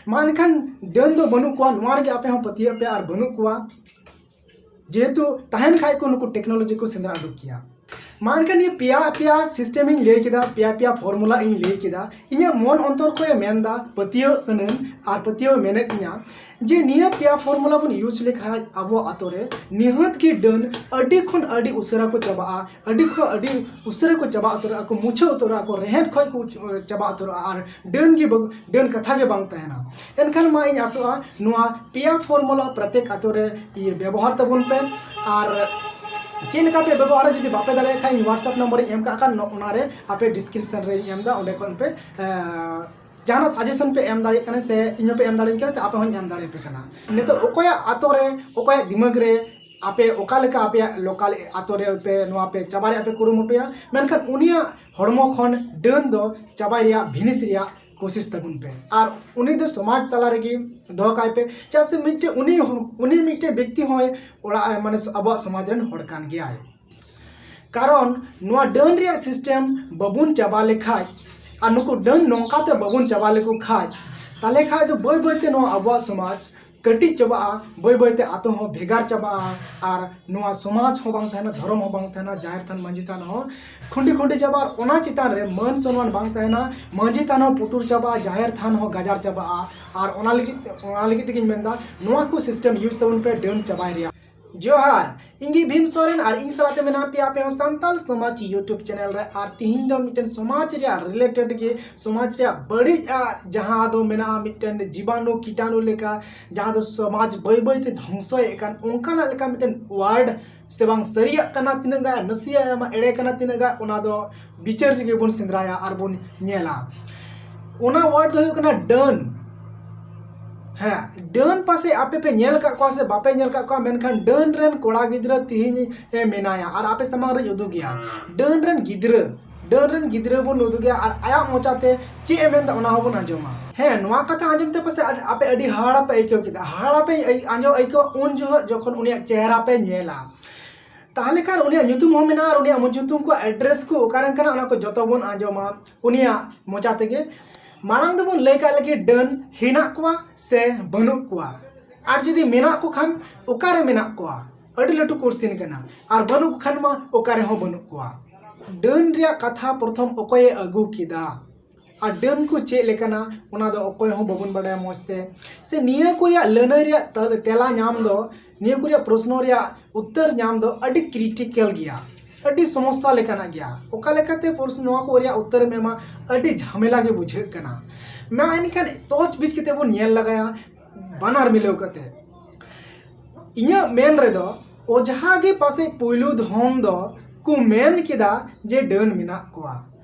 ᱢᱟ ᱮᱱᱠᱷᱟᱱ ᱰᱟᱹᱱ ᱫᱚ ᱵᱟᱹᱱᱩᱜ ᱠᱚᱣᱟ, ᱱᱚᱣᱟ ᱨᱮᱜᱮ ᱟᱯᱮ ᱦᱚᱸ ᱯᱟᱹᱛᱭᱟᱹᱜ ᱯᱮ, ᱟᱨ ᱵᱟᱹᱱᱩᱜ ᱠᱚᱣᱟ᱾ ᱡᱮᱦᱮᱛᱩ ᱛᱟᱦᱮᱱ ᱠᱷᱟᱡ ᱠᱚ ᱱᱩᱠᱩ ᱴᱮᱠᱱᱳᱞᱚᱡᱤ ᱠᱚ ᱥᱮᱸᱫᱽᱨᱟ ᱩᱰᱩᱠ ᱠᱮᱭᱟ᱾ ᱢᱟ ᱮᱱᱠᱷᱟᱱ ᱱᱤᱭᱟᱹ ᱯᱮᱭᱟ ᱯᱮᱭᱟ ᱥᱤᱥᱴᱮᱢ ᱤᱧ ᱞᱟᱹᱭ ᱠᱮᱫᱟ, ᱯᱮᱭᱟ ᱯᱮᱭᱟ ᱯᱷᱚᱨᱢᱩᱞᱟ ᱤᱧ ᱞᱟᱹᱭ ᱠᱮᱫᱟ᱾ ᱤᱧᱟᱹᱜ ᱢᱚᱱ ᱚᱱᱛᱚᱨ ᱠᱷᱚᱱ ᱮ ᱢᱮᱱᱫᱟ, ᱯᱟᱹᱛᱭᱟᱹᱜ ᱠᱟᱹᱱᱟᱹᱧ ᱟᱨ ᱯᱟᱹᱛᱭᱟᱹᱣ ᱢᱮᱱᱮᱫ ᱛᱤᱧᱟ ᱡᱮ ᱱᱤᱭᱟᱹ ᱯᱮᱭᱟ ᱯᱷᱚᱨᱢᱩᱞᱟ ᱵᱚᱱ ᱤᱭᱩᱡᱽ ᱞᱮᱠᱷᱟᱡ ᱟᱵᱚ ᱟᱛᱳ ᱨᱮ ᱱᱤᱦᱟᱹᱛ ᱜᱮ ᱰᱟᱹᱱ ᱟᱹᱰᱤ ᱠᱷᱚᱱ ᱟᱹᱰᱤ ᱩᱥᱟᱹᱨᱟ ᱠᱚ ᱪᱟᱵᱟᱜᱼᱟ, ᱟᱹᱰᱤ ᱠᱷᱚᱱ ᱟᱹᱰᱤ ᱩᱥᱟᱹᱨᱟ ᱠᱚ ᱪᱟᱵᱟ ᱩᱛᱟᱹᱨᱚᱜᱼᱟ, ᱠᱚ ᱢᱩᱪᱷᱟᱹᱣ ᱩᱛᱟᱹᱨᱚᱜᱼᱟ, ᱠᱚ ᱨᱮᱦᱮᱫ ᱠᱷᱚᱱ ᱠᱚ ᱪᱟᱵᱟ ᱩᱛᱟᱹᱨᱚᱜᱼᱟ ᱟᱨ ᱰᱟᱹᱱ ᱜᱮ ᱵᱟᱝ, ᱰᱟᱹᱱ ᱠᱟᱛᱷᱟ ᱜᱮ ᱵᱟᱝ ᱛᱟᱦᱮᱱᱟ᱾ ᱮᱱᱠᱷᱟᱱ ᱢᱟ ᱤᱧ ᱟᱥᱚᱜᱼᱟ ᱱᱚᱣᱟ ᱯᱮᱭᱟ ᱯᱷᱚᱨᱢᱩᱞᱟ ᱯᱨᱚᱛᱮᱠ ᱟᱛᱳ ᱨᱮ ᱤᱭᱟᱹ ᱵᱮᱵᱚᱦᱟᱨ ᱛᱟᱵᱚᱱ ᱯᱮ᱾ ᱟᱨ ᱪᱮᱫ ᱞᱮᱠᱟ ᱯᱮ ᱵᱮᱵᱚᱦᱟᱨᱟ ᱡᱩᱫᱤ ᱵᱟᱯᱮ ᱫᱟᱲᱮᱭᱟᱜ ᱠᱷᱟᱱ, ᱤᱧ WhatsApp ᱱᱚᱢᱵᱚᱨ ᱤᱧ ᱮᱢ ᱠᱟᱜ ᱠᱷᱟᱱ ᱚᱱᱟ ᱨᱮ ᱟᱯᱮ ᱰᱤᱥᱠᱨᱤᱯᱥᱚᱱ ᱨᱮᱧ ᱮᱢ ᱮᱫᱟ, ᱚᱸᱰᱮ ᱠᱷᱚᱱ ᱯᱮ ᱡᱟᱦᱟᱱᱟᱜ ᱥᱟᱡᱮᱥᱚᱱ ᱯᱮ ᱮᱢ ᱫᱟᱲᱮᱭᱟᱜ ᱠᱟᱱᱟ ᱥᱮ ᱤᱧ ᱦᱚᱸᱯᱮ ᱮᱢ ᱫᱟᱲᱮᱭᱟᱹᱧ ᱠᱟᱱᱟ ᱥᱮ ᱟᱯᱮ ᱦᱚᱸᱧ ᱮᱢ ᱫᱟᱲᱮᱭᱟᱯᱮ ᱠᱟᱱᱟ᱾ ᱱᱤᱛᱚᱜ ᱚᱠᱚᱭᱟᱜ ᱟᱛᱳ ᱨᱮ, ᱚᱠᱚᱭᱟᱜ ᱫᱤᱢᱟᱜᱽ ᱨᱮ ᱟᱯᱮ ᱚᱠᱟ ᱞᱮᱠᱟ ᱟᱯᱮᱭᱟᱜ ᱞᱳᱠᱟᱞ ᱟᱛᱳ ᱨᱮ ᱯᱮ ᱱᱚᱣᱟ ᱯᱮ ᱪᱟᱵᱟ ᱨᱮᱭᱟᱜ ᱯᱮ ᱠᱩᱨᱩᱢᱩᱴᱩᱭᱟ, ᱢᱮᱱᱠᱷᱟᱱ ᱩᱱᱤᱭᱟᱜ ᱦᱚᱲᱢᱚ ᱠᱷᱚᱱ ᱰᱟᱹᱱ ᱫᱚ ᱪᱟᱵᱟᱭ ᱨᱮᱭᱟᱜ ᱵᱷᱤᱱᱤᱥ ᱨᱮᱭᱟᱜ ᱠᱳᱥᱤᱥ ᱛᱟᱵᱚᱱ ᱯᱮ᱾ ᱟᱨ ᱩᱱᱤ ᱫᱚ ᱥᱚᱢᱟᱡᱽ ᱛᱟᱞᱟ ᱨᱮᱜᱮ ᱫᱚᱦᱚ ᱠᱟᱭ ᱯᱮ, ᱪᱮᱫᱟᱜ ᱥᱮ ᱢᱤᱫᱴᱮᱱ ᱩᱱᱤ, ᱩᱱᱤ ᱢᱤᱫᱴᱮᱱ ᱵᱮᱠᱛᱤ ᱦᱚᱸᱭ ᱚᱲᱟᱜ ᱢᱟᱱᱮ ᱟᱵᱚᱣᱟᱜ ᱥᱚᱢᱟᱡᱽ ᱨᱮᱱ ᱦᱚᱲ ᱠᱟᱱ ᱜᱮᱭᱟᱭ᱾ ᱠᱟᱨᱚᱱ ᱱᱚᱣᱟ ᱰᱟᱹᱱ ᱨᱮᱭᱟᱜ ᱥᱤᱥᱴᱮᱢ ᱵᱟᱵᱚᱱ ᱪᱟᱵᱟ ᱞᱮᱠᱷᱟᱡ ᱟᱨ ᱱᱩᱠᱩ ᱰᱟᱹᱱ ᱱᱚᱝᱠᱟ ᱛᱮ ᱵᱟᱵᱚᱱ ᱪᱟᱵᱟ ᱞᱮᱠᱚ ᱠᱷᱟᱡ, ᱛᱟᱦᱚᱞᱮ ᱠᱷᱟᱡ ᱫᱚ ᱵᱟᱹᱭ ᱵᱟᱹᱭ ᱛᱮ ᱱᱚᱣᱟ ᱟᱵᱚᱣᱟᱜ ᱥᱚᱢᱟᱡᱽ ᱠᱟᱹᱴᱤᱡ ᱪᱟᱵᱟᱜᱼᱟ, ᱵᱟᱹᱭ ᱵᱟᱹᱭ ᱛᱮ ᱟᱛᱳ ᱦᱚᱸ ᱵᱷᱮᱜᱟᱨ ᱪᱟᱵᱟᱜᱼᱟ, ᱟᱨ ᱱᱚᱣᱟ ᱥᱚᱢᱟᱡᱽ ᱦᱚᱸ ᱵᱟᱝ ᱛᱟᱦᱮᱱᱟ, ᱫᱷᱚᱨᱚᱢ ᱦᱚᱸ ᱵᱟᱝ ᱛᱟᱦᱮᱱᱟ, ᱡᱟᱦᱮᱨ ᱛᱷᱟᱱ ᱢᱟᱹᱡᱷᱤ ᱛᱷᱟᱱ ᱦᱚᱸ ᱠᱷᱩᱸᱰᱤ ᱠᱷᱩᱸᱰᱤ ᱪᱟᱵᱟᱜᱼᱟ᱾ ᱟᱨ ᱚᱱᱟ ᱪᱮᱛᱟᱱ ᱨᱮ ᱢᱟᱹᱱ ᱥᱚᱱᱢᱟᱱ ᱵᱟᱝ ᱛᱟᱦᱮᱱᱟ, ᱢᱟᱹᱡᱷᱤ ᱛᱷᱟᱱ ᱦᱚᱸ ᱯᱩᱴᱩᱨ ᱪᱟᱵᱟᱜᱼᱟ, ᱡᱟᱦᱮᱨ ᱛᱷᱟᱱ ᱦᱚᱸ ᱜᱟᱡᱟᱲ ᱪᱟᱵᱟᱜᱼᱟ᱾ ᱟᱨ ᱚᱱᱟ ᱞᱟᱹᱜᱤᱫ, ᱚᱱᱟ ᱞᱟᱹᱜᱤᱫ ᱛᱮᱜᱮᱧ ᱢᱮᱱᱫᱟ, ᱱᱚᱣᱟ ᱠᱚ ᱥᱤᱥᱴᱮᱢ ᱤᱭᱩᱡᱽ ᱛᱟᱵᱚᱱ ᱯᱮ ᱰᱟᱹᱱ ᱪᱟᱵᱟᱭ ᱨᱮᱭᱟᱜ᱾ ᱡᱚᱦᱟᱨ, ᱤᱧ ᱜᱮ ᱵᱷᱤᱢ ᱥᱚᱨᱮᱱ ᱟᱨ ᱤᱧ ᱥᱟᱞᱟᱜ ᱛᱮ ᱢᱮᱱᱟᱜ ᱯᱮᱭᱟ ᱟᱯᱮ ᱦᱚᱸ ᱥᱟᱱᱛᱟᱞ ᱥᱚᱢᱟᱡᱽ YouTube ᱪᱮᱱᱮᱞ ᱨᱮ᱾ ᱟᱨ ᱛᱤᱦᱤᱧ ᱫᱚ ᱢᱤᱫᱴᱮᱱ ᱥᱚᱢᱟᱡᱽ ᱨᱮᱭᱟᱜ ᱨᱤᱞᱮᱴᱮᱰ ᱜᱮ, ᱥᱚᱢᱟᱡᱽ ᱨᱮᱭᱟᱜ ᱵᱟᱹᱲᱤᱡ ᱟᱜ ᱡᱟᱦᱟᱸ ᱫᱚ ᱢᱮᱱᱟᱜᱼᱟ ᱢᱤᱫᱴᱮᱱ ᱡᱤᱵᱟᱱᱩ ᱠᱤᱴᱟᱱᱩ ᱞᱮᱠᱟ, ᱡᱟᱦᱟᱸ ᱫᱚ ᱥᱚᱢᱟᱡᱽ ᱵᱟᱹᱭ ᱵᱟᱹᱭ ᱛᱮ ᱫᱷᱚᱝᱥᱚᱭᱮᱫ ᱠᱟᱱ, ᱚᱱᱠᱟᱱᱟᱜ ᱞᱮᱠᱟ ᱢᱤᱫᱴᱮᱱ ᱣᱟᱨᱰ ᱥᱮ ᱵᱟᱝ ᱥᱟᱹᱨᱤᱭᱟᱜ ᱠᱟᱱᱟ ᱛᱤᱱᱟᱹᱜ ᱜᱟᱱ, ᱱᱟᱥᱮᱭᱟᱜ ᱮᱲᱮ ᱠᱟᱱᱟ ᱛᱤᱱᱟᱹᱜ ᱜᱟᱱ, ᱚᱱᱟ ᱫᱚ ᱵᱤᱪᱟᱹᱨ ᱨᱮᱜᱮ ᱵᱚᱱ ᱥᱮᱸᱫᱽᱨᱟᱭᱟ ᱟᱨ ᱵᱚᱱ ᱧᱮᱞᱟ᱾ ᱚᱱᱟ ᱣᱟᱨᱰ ᱫᱚ ᱦᱩᱭᱩᱜ ᱠᱟᱱᱟ ᱰᱟᱹᱱ᱾ ᱦᱮᱸ, ᱰᱟᱹᱱ ᱯᱟᱥᱮᱡ ᱟᱯᱮ ᱯᱮ ᱧᱮᱞ ᱟᱠᱟᱫ ᱠᱚᱣᱟ ᱥᱮ ᱵᱟᱯᱮ ᱧᱮᱞ ᱟᱠᱟᱫ ᱠᱚᱣᱟ, ᱢᱮᱱᱠᱷᱟᱱ ᱰᱟᱹᱱ ᱨᱮᱱ ᱠᱚᱲᱟ ᱜᱤᱫᱽᱨᱟᱹ ᱛᱤᱦᱤᱧ ᱮ ᱢᱮᱱᱟᱭᱟ ᱟᱨ ᱟᱯᱮ ᱥᱟᱢᱟᱝ ᱨᱮᱧ ᱩᱫᱩᱜᱮᱭᱟ᱾ ᱰᱟᱹᱱ ᱨᱮᱱ ᱜᱤᱫᱽᱨᱟᱹ, ᱰᱟᱹᱱ ᱨᱮᱱ ᱜᱤᱫᱽᱨᱟᱹ ᱵᱚᱱ ᱩᱫᱩᱜᱮᱭᱟ ᱟᱨ ᱟᱭᱟᱜ ᱢᱚᱪᱟᱛᱮ ᱪᱮᱫ ᱮ ᱢᱮᱱᱫᱟ ᱚᱱᱟ ᱦᱚᱸᱵᱚᱱ ᱟᱸᱡᱚᱢᱟ᱾ ᱦᱮᱸ, ᱱᱚᱣᱟ ᱠᱟᱛᱷᱟ ᱟᱸᱡᱚᱢ ᱛᱮ ᱯᱟᱥᱮᱡ ᱟᱯᱮ ᱟᱹᱰᱤ ᱦᱟᱦᱟᱲᱟ ᱯᱮ ᱟᱹᱭᱠᱟᱹᱣ ᱠᱮᱫᱟ, ᱦᱟᱦᱟᱲᱟ ᱯᱮ ᱟᱹᱭ-, ᱟᱸᱡᱚᱢ ᱟᱹᱭᱠᱟᱹᱣᱟ ᱩᱱ ᱡᱚᱦᱚᱜ ᱡᱚᱠᱷᱚᱱ ᱩᱱᱤᱭᱟᱜ ᱪᱮᱦᱨᱟ ᱯᱮ ᱧᱮᱞᱟ᱾ ᱛᱟᱦᱚᱞᱮ ᱠᱷᱟᱱ ᱩᱱᱤᱭᱟᱜ ᱧᱩᱛᱩᱢ ᱦᱚᱸ ᱢᱮᱱᱟᱜᱼᱟ ᱟᱨ ᱩᱱᱤᱭᱟᱜ ᱧᱩᱛᱩᱢ ᱠᱚ ᱮᱰᱨᱮᱥ ᱠᱚ ᱚᱠᱟᱨᱮᱱ ᱠᱟᱱᱟ ᱚᱱᱟ ᱠᱚ ᱡᱚᱛᱚ ᱵᱚᱱ ᱟᱸᱡᱚᱢᱟ ᱩᱱᱤᱭᱟᱜ ᱢᱚᱪᱟ ᱛᱮᱜᱮ᱾ ᱢᱟᱲᱟᱝ ᱫᱚᱵᱚᱱ ᱞᱟᱹᱭ ᱠᱟᱜ ᱞᱮᱜᱮ ᱰᱟᱹᱱ ᱦᱮᱱᱟᱜ ᱠᱚᱣᱟ ᱥᱮ ᱵᱟᱹᱱᱩᱜ ᱠᱚᱣᱟ, ᱟᱨ ᱡᱩᱫᱤ ᱢᱮᱱᱟᱜ ᱠᱚ ᱠᱷᱟᱱ ᱚᱠᱟᱨᱮ ᱢᱮᱱᱟᱜ ᱠᱚᱣᱟ? ᱟᱹᱰᱤ ᱞᱟᱹᱴᱩ ᱠᱚᱥᱪᱮᱱ ᱠᱟᱱᱟ᱾ ᱟᱨ ᱵᱟᱹᱱᱩᱜ ᱠᱚ ᱠᱷᱟᱱ ᱢᱟ ᱚᱠᱟ ᱨᱮᱦᱚᱸ ᱵᱟᱹᱱᱩᱜ ᱠᱚᱣᱟ᱾ ᱰᱟᱹᱱ ᱨᱮᱭᱟᱜ ᱠᱟᱛᱷᱟ ᱯᱨᱚᱛᱷᱚᱢ ᱚᱠᱚᱭᱮ ᱟᱹᱜᱩ ᱠᱮᱫᱟ? ᱟᱨ ᱰᱟᱹᱱ ᱠᱚ ᱪᱮᱫ ᱞᱮᱠᱟᱱᱟ, ᱚᱱᱟ ᱫᱚ ᱚᱠᱚᱭ ᱦᱚᱸ ᱵᱟᱵᱚᱱ ᱵᱟᱰᱟᱭᱟ ᱢᱚᱡᱽ ᱛᱮ᱾ ᱥᱮ ᱱᱤᱭᱟᱹ ᱠᱚ ᱨᱮᱭᱟᱜ ᱞᱟᱹᱱᱟᱹᱭ ᱨᱮᱭᱟᱜ ᱛᱮ-, ᱛᱮᱞᱟ ᱧᱟᱢ ᱫᱚ, ᱱᱤᱭᱟᱹ ᱠᱚ ᱨᱮᱭᱟᱜ ᱯᱨᱚᱥᱱᱚ ᱨᱮᱭᱟᱜ ᱩᱛᱛᱚᱨ ᱧᱟᱢ ᱫᱚ ᱟᱹᱰᱤ ᱠᱨᱤᱴᱤᱠᱮᱞ ᱜᱮᱭᱟ, ᱟᱹᱰᱤ ᱥᱚᱢᱚᱥᱥᱟ ᱞᱮᱠᱟᱱᱟᱜ ᱜᱮᱭᱟ᱾ ᱚᱠᱟ ᱞᱮᱠᱟᱛᱮ ᱯᱨᱚᱥᱱᱚ, ᱱᱚᱣᱟ ᱠᱚ ᱨᱮᱭᱟᱜ ᱩᱛᱛᱚᱨᱮᱢ ᱮᱢᱟ, ᱟᱹᱰᱤ ᱡᱷᱟᱢᱮᱞᱟ ᱜᱮ ᱵᱩᱡᱷᱟᱹᱜ ᱠᱟᱱᱟ᱾ ᱢᱟ ᱮᱱᱠᱷᱟᱱ ᱛᱚᱡᱽ ᱵᱤᱡᱽ ᱠᱟᱛᱮ ᱵᱚᱱ ᱧᱮᱞ ᱞᱟᱜᱟᱭᱟ, ᱵᱟᱱᱟᱨ ᱢᱤᱞᱟᱹᱣ ᱠᱟᱛᱮ᱾ ᱤᱧᱟᱹᱜ ᱢᱮᱱ ᱨᱮᱫᱚ ᱚᱡᱷᱟ ᱜᱮ ᱯᱟᱥᱮᱡ ᱯᱩᱭᱞᱩ ᱫᱷᱚᱱ ᱫᱚ ᱠᱚ ᱢᱮᱱ ᱠᱮᱫᱟ ᱡᱮ ᱰᱟᱹᱱ ᱢᱮᱱᱟᱜ ᱠᱚᱣᱟ᱾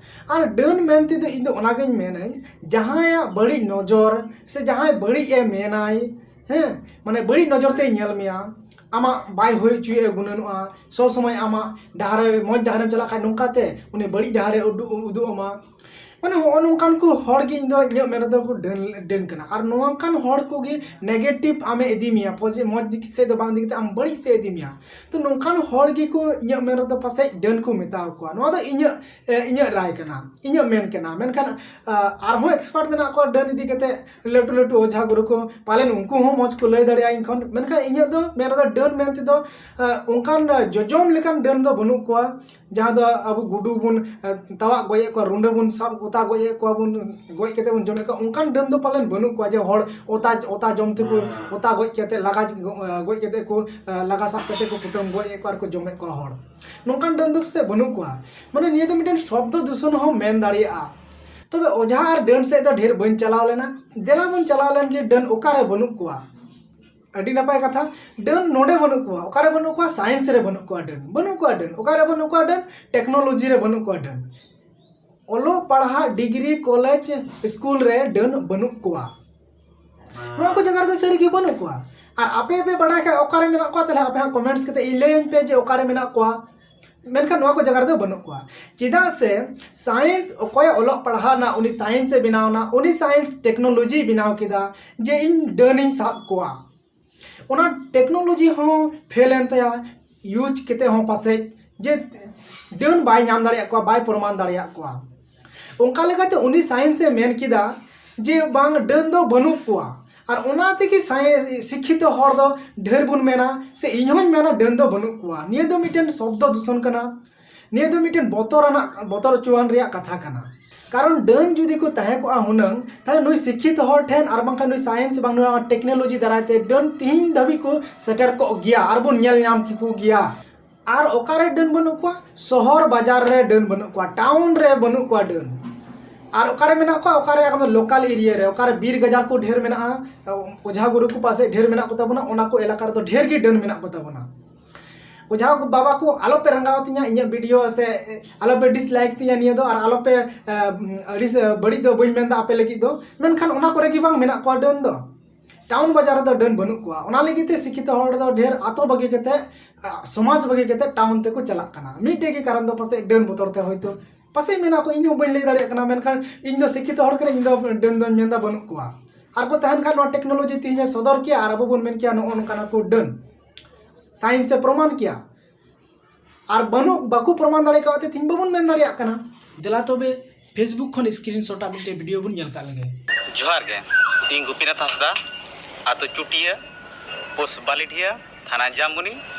ᱟᱨ ᱰᱟᱹᱱ ᱢᱮᱱ ᱛᱮᱫᱚ ᱤᱧ ᱫᱚ ᱚᱱᱟᱜᱤᱧ ᱢᱮᱱᱟᱹᱧ, ᱡᱟᱦᱟᱸᱭᱟᱜ ᱵᱟᱹᱲᱤᱡ ᱱᱚᱡᱚᱨ ᱥᱮ ᱡᱟᱦᱟᱸᱭ ᱵᱟᱹᱲᱤᱡ ᱮ ᱢᱮᱱᱟᱭ, ᱦᱮᱸ, ᱢᱟᱱᱮ ᱵᱟᱹᱲᱤᱡ ᱱᱚᱡᱚᱨ ᱛᱮᱭ ᱧᱮᱞ ᱢᱮᱭᱟ, ᱟᱢᱟᱜ ᱵᱟᱭ ᱦᱩᱭ ᱦᱚᱪᱚᱭᱮᱫ ᱮ ᱜᱩᱱᱟᱹᱱᱚᱜᱼᱟ, ᱥᱚᱵ ᱥᱚᱢᱚᱭ ᱟᱢᱟᱜ ᱰᱟᱦᱟᱨ ᱨᱮ, ᱢᱚᱡᱽ ᱰᱟᱦᱟᱨᱮᱢ ᱪᱟᱞᱟᱜ ᱠᱷᱟᱡ ᱱᱚᱝᱠᱟᱛᱮ ᱩᱱᱤ ᱵᱟᱹᱲᱤᱡ ᱰᱟᱦᱟᱨ ᱨᱮ ᱩᱫᱩᱜ, ᱩᱫᱩᱜ ᱟᱢᱟ᱾ ᱢᱟᱱᱮ ᱦᱚᱸᱜᱼᱚ ᱱᱚᱝᱠᱟᱱ ᱠᱚ ᱦᱚᱲ ᱜᱮ ᱤᱧ ᱫᱚ ᱤᱧᱟᱹᱜ ᱢᱮᱱ ᱨᱮᱫᱚ ᱠᱚ ᱰᱟᱹᱱ, ᱰᱟᱹᱱ ᱠᱟᱱᱟ᱾ ᱟᱨ ᱱᱚᱝᱠᱟᱱ ᱦᱚᱲ ᱠᱚᱜᱮ ᱱᱮᱜᱮᱴᱤᱵᱷ ᱟᱢᱮ ᱤᱫᱤ ᱢᱮᱭᱟ, ᱯᱚᱡᱮ-, ᱢᱚᱡᱽ ᱫᱤᱠ ᱥᱮᱫ ᱫᱚ ᱵᱟᱝ ᱤᱫᱤ ᱠᱟᱛᱮ ᱟᱢ ᱵᱟᱹᱲᱤᱡ ᱥᱮᱫ ᱤᱫᱤ ᱢᱮᱭᱟ᱾ ᱛᱚ ᱱᱚᱝᱠᱟᱱ ᱦᱚᱲ ᱜᱮᱠᱚ ᱤᱧᱟᱹᱜ ᱢᱮᱱ ᱨᱮᱫᱚ ᱯᱟᱥᱮᱡ ᱰᱟᱹᱱ ᱠᱚ ᱢᱮᱛᱟᱣ ᱠᱚᱣᱟ᱾ ᱱᱚᱣᱟ ᱫᱚ ᱤᱧᱟᱹᱜ, ᱮ, ᱤᱧᱟᱹᱜ ᱨᱟᱭ ᱠᱟᱱᱟ, ᱤᱧᱟᱹᱜ ᱢᱮᱱ ᱠᱟᱱᱟ᱾ ᱢᱮᱱᱠᱷᱟᱱ, ᱟ, ᱟᱨᱦᱚᱸ ᱮᱠᱥᱯᱟᱨᱴ ᱢᱮᱱᱟᱜ ᱠᱚᱣᱟ ᱰᱟᱹᱱ ᱤᱫᱤ ᱠᱟᱛᱮ, ᱞᱟᱹᱴᱩ ᱞᱟᱹᱴᱩ ᱚᱡᱷᱟ ᱜᱩᱨᱩ ᱠᱚ, ᱯᱟᱞᱮᱱ ᱩᱱᱠᱩ ᱦᱚᱸ ᱢᱚᱡᱽ ᱠᱚ ᱞᱟᱹᱭ ᱫᱟᱲᱮᱭᱟᱜᱼᱟ ᱤᱧ ᱠᱷᱚᱱ᱾ ᱢᱮᱱᱠᱷᱟᱱ ᱤᱧᱟᱹᱜ ᱫᱚ ᱢᱮᱱ ᱨᱮᱫᱚ ᱰᱟᱹᱱ ᱢᱮᱱ ᱛᱮᱫᱚ, ᱟ, ᱚᱱᱠᱟᱱ, ᱟ, ᱡᱚᱡᱚᱢ ᱞᱮᱠᱟᱱ ᱰᱟᱹᱱ ᱫᱚ ᱵᱟᱹᱱᱩᱜ ᱠᱚᱣᱟ᱾ ᱡᱟᱦᱟᱸ ᱫᱚ ᱟᱵᱚ ᱜᱩᱰᱩ ᱵᱚᱱ, ᱮ, ᱛᱟᱣᱟᱜ ᱜᱚᱡ ᱮᱫ ᱠᱚᱣᱟ, ᱨᱩᱸᱰᱟᱹ ᱵᱚᱱ ᱥᱟᱵ ᱚᱛᱟ ᱜᱚᱡ ᱮᱫ ᱠᱚᱣᱟ ᱵᱚᱱ, ᱜᱚᱡ ᱠᱟᱛᱮ ᱵᱚᱱ ᱡᱚᱢᱮᱫ ᱠᱚᱣᱟ, ᱚᱱᱠᱟᱱ ᱰᱟᱹᱱ ᱫᱚ ᱯᱟᱞᱮᱱ ᱵᱟᱹᱱᱩᱜ ᱠᱚᱣᱟ ᱡᱮ ᱦᱚᱲ ᱚᱛᱟ, ᱚᱛᱟ ᱡᱚᱢ ᱛᱮᱠᱚ, ᱚᱛᱟ ᱜᱚᱡ ᱠᱟᱛᱮ ᱞᱟᱜᱟ, ᱮ, ᱜᱚᱡ ᱠᱟᱛᱮ ᱠᱚ, ᱮ, ᱞᱟᱜᱟ ᱥᱟᱵ ᱠᱟᱛᱮ ᱠᱚ ᱠᱩᱴᱟᱹᱢ ᱜᱚᱡ ᱮᱫ ᱠᱚᱣᱟ ᱟᱨ ᱠᱚ ᱡᱚᱢᱮᱫ ᱠᱚᱣᱟ ᱦᱚᱲ᱾ ᱱᱚᱝᱠᱟᱱ ᱰᱟᱹᱱ ᱫᱚ ᱯᱟᱥᱮᱡ ᱵᱟᱹᱱᱩᱜ ᱠᱚᱣᱟ᱾ ᱢᱟᱱᱮ ᱱᱤᱭᱟᱹ ᱫᱚ ᱢᱤᱫᱴᱮᱱ ᱥᱚᱵᱫᱚ ᱫᱩᱥᱚᱱ ᱦᱚᱸ ᱢᱮᱱ ᱫᱟᱲᱮᱭᱟᱜᱼᱟ᱾ ᱛᱚᱵᱮ ᱚᱡᱷᱟ ᱟᱨ ᱰᱟᱹᱱ ᱥᱮᱫ ᱫᱚ ᱰᱷᱮᱨ ᱵᱟᱹᱧ ᱪᱟᱞᱟᱣ ᱞᱮᱱᱟ᱾ ᱫᱮᱞᱟ ᱵᱚᱱ ᱪᱟᱞᱟᱣ ᱞᱮᱱ ᱜᱮ, ᱰᱟᱹᱱ ᱚᱠᱟᱨᱮ ᱵᱟᱹᱱᱩᱜ ᱠᱚᱣᱟ? ᱟᱹᱰᱤ ᱱᱟᱯᱟᱭ ᱠᱟᱛᱷᱟ᱾ ᱰᱟᱹᱱ ᱱᱚᱰᱮ ᱵᱟᱹᱱᱩᱜ ᱠᱚᱣᱟ᱾ ᱚᱠᱟᱨᱮ ᱵᱟᱹᱱᱩᱜ ᱠᱚᱣᱟ? ᱥᱟᱭᱮᱱᱥ ᱨᱮ ᱵᱟᱹᱱᱩᱜ ᱠᱚᱣᱟ ᱰᱟᱹᱱ᱾ ᱵᱟᱹᱱᱩᱜ ᱠᱚᱣᱟ ᱰᱟᱹᱱ᱾ ᱚᱠᱟᱨᱮ ᱵᱟᱹᱱᱩᱜ ᱠᱚᱣᱟ ᱰᱟᱹᱱ? ᱴᱮᱠᱱᱳᱞᱚᱡᱤ ᱨᱮ ᱵᱟᱹᱱᱩᱜ ᱠᱚᱣᱟ ᱰᱟᱹᱱ᱾ ᱚᱞᱚᱜ ᱯᱟᱲᱦᱟᱜ, ᱰᱤᱜᱽᱨᱤ, ᱠᱚᱞᱮᱡᱽ, ᱥᱠᱩᱞ ᱨᱮ ᱰᱟᱹᱱ ᱵᱟᱹᱱᱩᱜ ᱠᱚᱣᱟ᱾ ᱱᱚᱣᱟ ᱠᱚ ᱡᱟᱭᱜᱟ ᱨᱮᱫᱚ ᱥᱟᱹᱨᱤᱜᱮ ᱵᱟᱹᱱᱩᱜ ᱠᱚᱣᱟ᱾ ᱟᱨ ᱟᱯᱮ ᱯᱮ ᱵᱟᱲᱟᱭ ᱠᱷᱟᱡ ᱚᱠᱟᱨᱮ ᱢᱮᱱᱟᱜ ᱠᱚᱣᱟ, ᱛᱟᱦᱞᱮ ᱟᱯᱮ ᱦᱟᱸᱜ ᱠᱚᱢᱮᱱᱴᱥ ᱠᱟᱛᱮ ᱤᱧ ᱞᱟᱹᱭᱟᱹᱧ ᱯᱮ ᱡᱮ ᱚᱠᱟᱨᱮ ᱢᱮᱱᱟᱜ ᱠᱚᱣᱟ᱾ ᱢᱮᱱᱠᱷᱟᱱ ᱱᱚᱣᱟ ᱠᱚ ᱡᱟᱭᱜᱟ ᱨᱮᱫᱚ ᱵᱟᱹᱱᱩᱜ ᱠᱚᱣᱟ᱾ ᱪᱮᱫᱟᱜ ᱥᱮ ᱥᱟᱭᱮᱱᱥ, ᱚᱠᱚᱭ ᱚᱞᱚᱜ ᱯᱟᱲᱦᱟᱣ ᱱᱟ, ᱩᱱᱤ ᱥᱟᱭᱮᱱᱥ ᱮ ᱵᱮᱱᱟᱣ ᱱᱟ, ᱩᱱᱤ ᱥᱟᱭᱮᱱᱥ ᱴᱮᱠᱱᱳᱞᱚᱡᱤᱭ ᱵᱮᱱᱟᱣ ᱠᱮᱫᱟ ᱡᱮ ᱤᱧ ᱰᱟᱹᱱᱤᱧ ᱥᱟᱵ ᱠᱚᱣᱟ᱾ ᱚᱱᱟ ᱴᱮᱠᱱᱳᱞᱚᱡᱤ ᱦᱚᱸ ᱯᱷᱮᱞ ᱮᱱ ᱛᱟᱭᱟ, ᱤᱭᱩᱡᱽ ᱠᱟᱛᱮ ᱦᱚᱸ ᱯᱟᱥᱮᱡ ᱡᱮ ᱰᱟᱹᱱ ᱵᱟᱭ ᱧᱟᱢ ᱫᱟᱲᱮᱭᱟᱜ ᱠᱚᱣᱟ, ᱵᱟᱭ ᱯᱨᱚᱢᱟᱱ ᱫᱟᱲᱮᱭᱟᱜ ᱠᱚᱣᱟ᱾ ᱚᱱᱠᱟ ᱞᱮᱠᱟᱛᱮ ᱩᱱᱤ ᱥᱟᱭᱮᱱᱥ ᱮ ᱢᱮᱱ ᱠᱮᱫᱟ ᱡᱮ ᱵᱟᱝ, ᱰᱟᱹᱱ ᱫᱚ ᱵᱟᱹᱱᱩᱜ ᱠᱚᱣᱟ᱾ ᱟᱨ ᱚᱱᱟ ᱛᱮᱜᱮ ᱥᱟᱭᱮ-, ᱥᱤᱠᱠᱷᱤᱛᱚ ᱦᱚᱲ ᱫᱚ ᱰᱷᱮᱨ ᱵᱚᱱ ᱢᱮᱱᱟ, ᱥᱮ ᱤᱧ ᱦᱚᱸᱧ ᱢᱮᱱᱟ ᱰᱟᱹᱱ ᱫᱚ ᱵᱟᱹᱱᱩᱜ ᱠᱚᱣᱟ᱾ ᱱᱤᱭᱟᱹ ᱫᱚ ᱢᱤᱫᱴᱮᱱ ᱥᱚᱵᱫᱚ ᱫᱩᱥᱚᱱ ᱠᱟᱱᱟ᱾ ᱱᱤᱭᱟᱹ ᱫᱚ ᱢᱤᱫᱴᱮᱱ ᱵᱚᱛᱚᱨ ᱟᱱᱟᱜ, ᱵᱚᱛᱚᱨ ᱦᱚᱪᱚᱣᱟᱱ ᱨᱮᱭᱟᱜ ᱠᱟᱛᱷᱟ ᱠᱟᱱᱟ᱾ ᱠᱟᱨᱚᱱ ᱰᱟᱹᱱ ᱡᱩᱫᱤ ᱠᱚ ᱛᱟᱦᱮᱸ ᱠᱚᱜᱼᱟ ᱦᱩᱱᱟᱹᱝ, ᱛᱟᱦᱞᱮ ᱱᱩᱭ ᱥᱤᱠᱠᱷᱤᱛ ᱦᱚᱲ ᱴᱷᱮᱱ ᱟᱨ ᱵᱟᱝᱠᱷᱟᱱ ᱱᱩᱭ ᱥᱟᱭᱮᱱᱥ ᱵᱟᱝ ᱱᱚᱣᱟ ᱴᱮᱠᱱᱳᱞᱚᱡᱤ ᱫᱟᱨᱟᱭ ᱛᱮ ᱰᱟᱹᱱ ᱛᱤᱦᱤᱧ ᱫᱷᱟᱹᱵᱤᱡ ᱠᱚ ᱥᱮᱴᱮᱨ ᱠᱚᱜ ᱜᱮᱭᱟ ᱟᱨ ᱵᱚᱱ ᱧᱮᱞ ᱧᱟᱢ ᱠᱮᱠᱚ ᱜᱮᱭᱟ᱾ ᱟᱨ ᱚᱠᱟᱨᱮ ᱰᱟᱹᱱ ᱵᱟᱹᱱᱩᱜ ᱠᱚᱣᱟ? ᱥᱚᱦᱚᱨ ᱵᱟᱡᱟᱨ ᱨᱮ ᱰᱟᱹᱱ ᱵᱟᱹᱱᱩᱜ ᱠᱚᱣᱟ, ᱴᱟᱣᱩᱱ ᱨᱮ ᱵᱟᱹᱱᱩᱜ ᱠᱚᱣᱟ ᱰᱟᱹᱱ᱾ ᱟᱨ ᱚᱠᱟᱨᱮ ᱢᱮᱱᱟᱜ ᱠᱚᱣᱟ? ᱚᱠᱟᱨᱮ ᱟᱢ ᱫᱚ ᱞᱳᱠᱟᱞ ᱮᱨᱤᱭᱟ ᱨᱮ, ᱚᱠᱟᱨᱮ ᱵᱤᱨ ᱜᱟᱡᱟᱲ ᱠᱚ ᱰᱷᱮᱨ ᱢᱮᱱᱟᱜᱼᱟ, ᱚᱡᱷᱟ ᱜᱩᱨᱩ ᱠᱚ ᱯᱟᱥᱮᱡ ᱰᱷᱮᱨ ᱢᱮᱱᱟᱜ ᱠᱚ ᱛᱟᱵᱚᱱᱟ, ᱚᱱᱟ ᱠᱚ ᱮᱞᱟᱠᱟ ᱨᱮᱫᱚ ᱰᱷᱮᱨ ᱜᱮ ᱰᱟᱹᱱ ᱢᱮᱱᱟᱜ ᱠᱚ ᱛᱟᱵᱚᱱᱟ᱾ ᱚᱡᱷᱟ ᱠᱚ ᱵᱟᱵᱟ ᱠᱚ, ᱟᱞᱚᱯᱮ ᱨᱟᱸᱜᱟᱣ ᱛᱤᱧᱟ ᱤᱧᱟᱹᱜ ᱵᱷᱤᱰᱤᱭᱳ, ᱥᱮ ᱟᱞᱚᱯᱮ ᱰᱤᱥᱞᱟᱭᱤᱠ ᱛᱤᱧᱟ ᱱᱤᱭᱟᱹ ᱫᱚ, ᱟᱨ ᱟᱞᱚᱯᱮ ᱟᱹᱲᱤᱥ, ᱵᱟᱹᱲᱤᱡ ᱫᱚ ᱵᱟᱹᱧ ᱢᱮᱱᱫᱟ ᱟᱯᱮ ᱞᱟᱹᱜᱤᱫ ᱫᱚ, ᱢᱮᱱᱠᱷᱟᱱ ᱚᱱᱟ ᱠᱚᱨᱮ ᱜᱮ ᱵᱟᱝ ᱢᱮᱱᱟᱜ ᱠᱚᱣᱟ ᱰᱟᱹᱱ ᱫᱚ᱾ ᱴᱟᱣᱩᱱ ᱵᱟᱡᱟᱨ ᱨᱮᱫᱚ ᱰᱟᱹᱱ ᱵᱟᱹᱱᱩᱜ ᱠᱚᱣᱟ᱾ ᱚᱱᱟ ᱞᱟᱹᱜᱤᱫ ᱛᱮ ᱥᱤᱠᱠᱷᱤᱛᱚ ᱦᱚᱲ ᱫᱚ ᱰᱷᱮᱨ ᱟᱛᱳ ᱵᱟᱹᱜᱤ ᱠᱟᱛᱮ, ᱥᱚᱢᱟᱡᱽ ᱵᱟᱹᱜᱤ ᱠᱟᱛᱮ ᱴᱟᱣᱩᱱ ᱛᱮᱠᱚ ᱪᱟᱞᱟᱜ ᱠᱟᱱᱟ᱾ ᱢᱤᱫᱴᱮᱡ ᱜᱮ ᱠᱟᱨᱚᱱ ᱫᱚ ᱯᱟᱥᱮᱡ ᱰᱟᱹᱱ ᱵᱚᱛᱚᱨ ᱛᱮ ᱦᱚᱭᱛᱳ᱾ ᱯᱟᱥᱮᱡ ᱢᱮᱱᱟᱜ ᱠᱚ, ᱤᱧ ᱦᱚᱸ ᱵᱟᱹᱧ ᱞᱟᱹᱭ ᱫᱟᱲᱮᱭᱟᱜ ᱠᱟᱱᱟ, ᱢᱮᱱᱠᱷᱟᱱ ᱤᱧ ᱫᱚ ᱥᱤᱠᱠᱷᱤᱛᱚ ᱦᱚᱲ ᱠᱟᱹᱱᱟᱹᱧ, ᱤᱧ ᱫᱚ ᱰᱟᱹᱱ ᱫᱚᱧ ᱢᱮᱱᱫᱟ ᱵᱟᱹᱱᱩᱜ ᱠᱚᱣᱟ᱾ ᱟᱨ ᱠᱚ ᱛᱟᱦᱮᱱ ᱠᱷᱟᱱ ᱱᱚᱣᱟ ᱴᱮᱠᱱᱳᱞᱚᱡᱤ ᱛᱮᱦᱮᱧ ᱮ ᱥᱚᱫᱚᱨ ᱠᱮᱭᱟ ᱟᱨ ᱟᱵᱚ ᱵᱚᱱ ᱢᱮᱱ ᱠᱮᱭᱟ ᱱᱚᱜᱼᱚ ᱱᱚᱝᱠᱟᱱᱟ ᱠᱚ ᱰᱟᱹᱱ᱾ ᱥᱟᱭᱮᱱᱥ ᱮ ᱯᱨᱚᱢᱟᱱ ᱠᱮᱭᱟ᱾ ᱟᱨ ᱵᱟᱹᱱᱩᱜ, ᱵᱟᱠᱚ ᱯᱨᱚᱢᱟᱱ ᱫᱟᱲᱮ ᱠᱟᱣᱟᱫ ᱛᱮ ᱛᱮᱦᱮᱧ ᱵᱟᱵᱚᱱ ᱢᱮᱱ ᱫᱟᱲᱮᱭᱟᱜ ᱠᱟᱱᱟ᱾ ᱫᱮᱞᱟ ᱛᱚᱵᱮ Facebook ᱠᱷᱚᱱ ᱥᱠᱨᱤᱱ ᱥᱚᱴ ᱟᱜ ᱢᱤᱫᱴᱮᱡ ᱵᱷᱤᱰᱤᱭᱳ ᱵᱚᱱ ᱧᱮᱞ ᱠᱟᱜ ᱞᱮᱜᱮ᱾ ᱡᱚᱦᱟᱨ ᱜᱮ, ᱤᱧ ᱜᱳᱯᱤᱱᱟᱛᱷ ᱦᱟᱸᱥᱫᱟ, ᱟᱛᱳ ᱪᱩᱴᱤᱭᱟᱹ, ᱯᱳᱥᱴ ᱵᱟᱞᱤᱰᱤᱦᱟ, ᱛᱷᱟᱱᱟ ᱡᱟᱢᱵᱚᱱᱤ,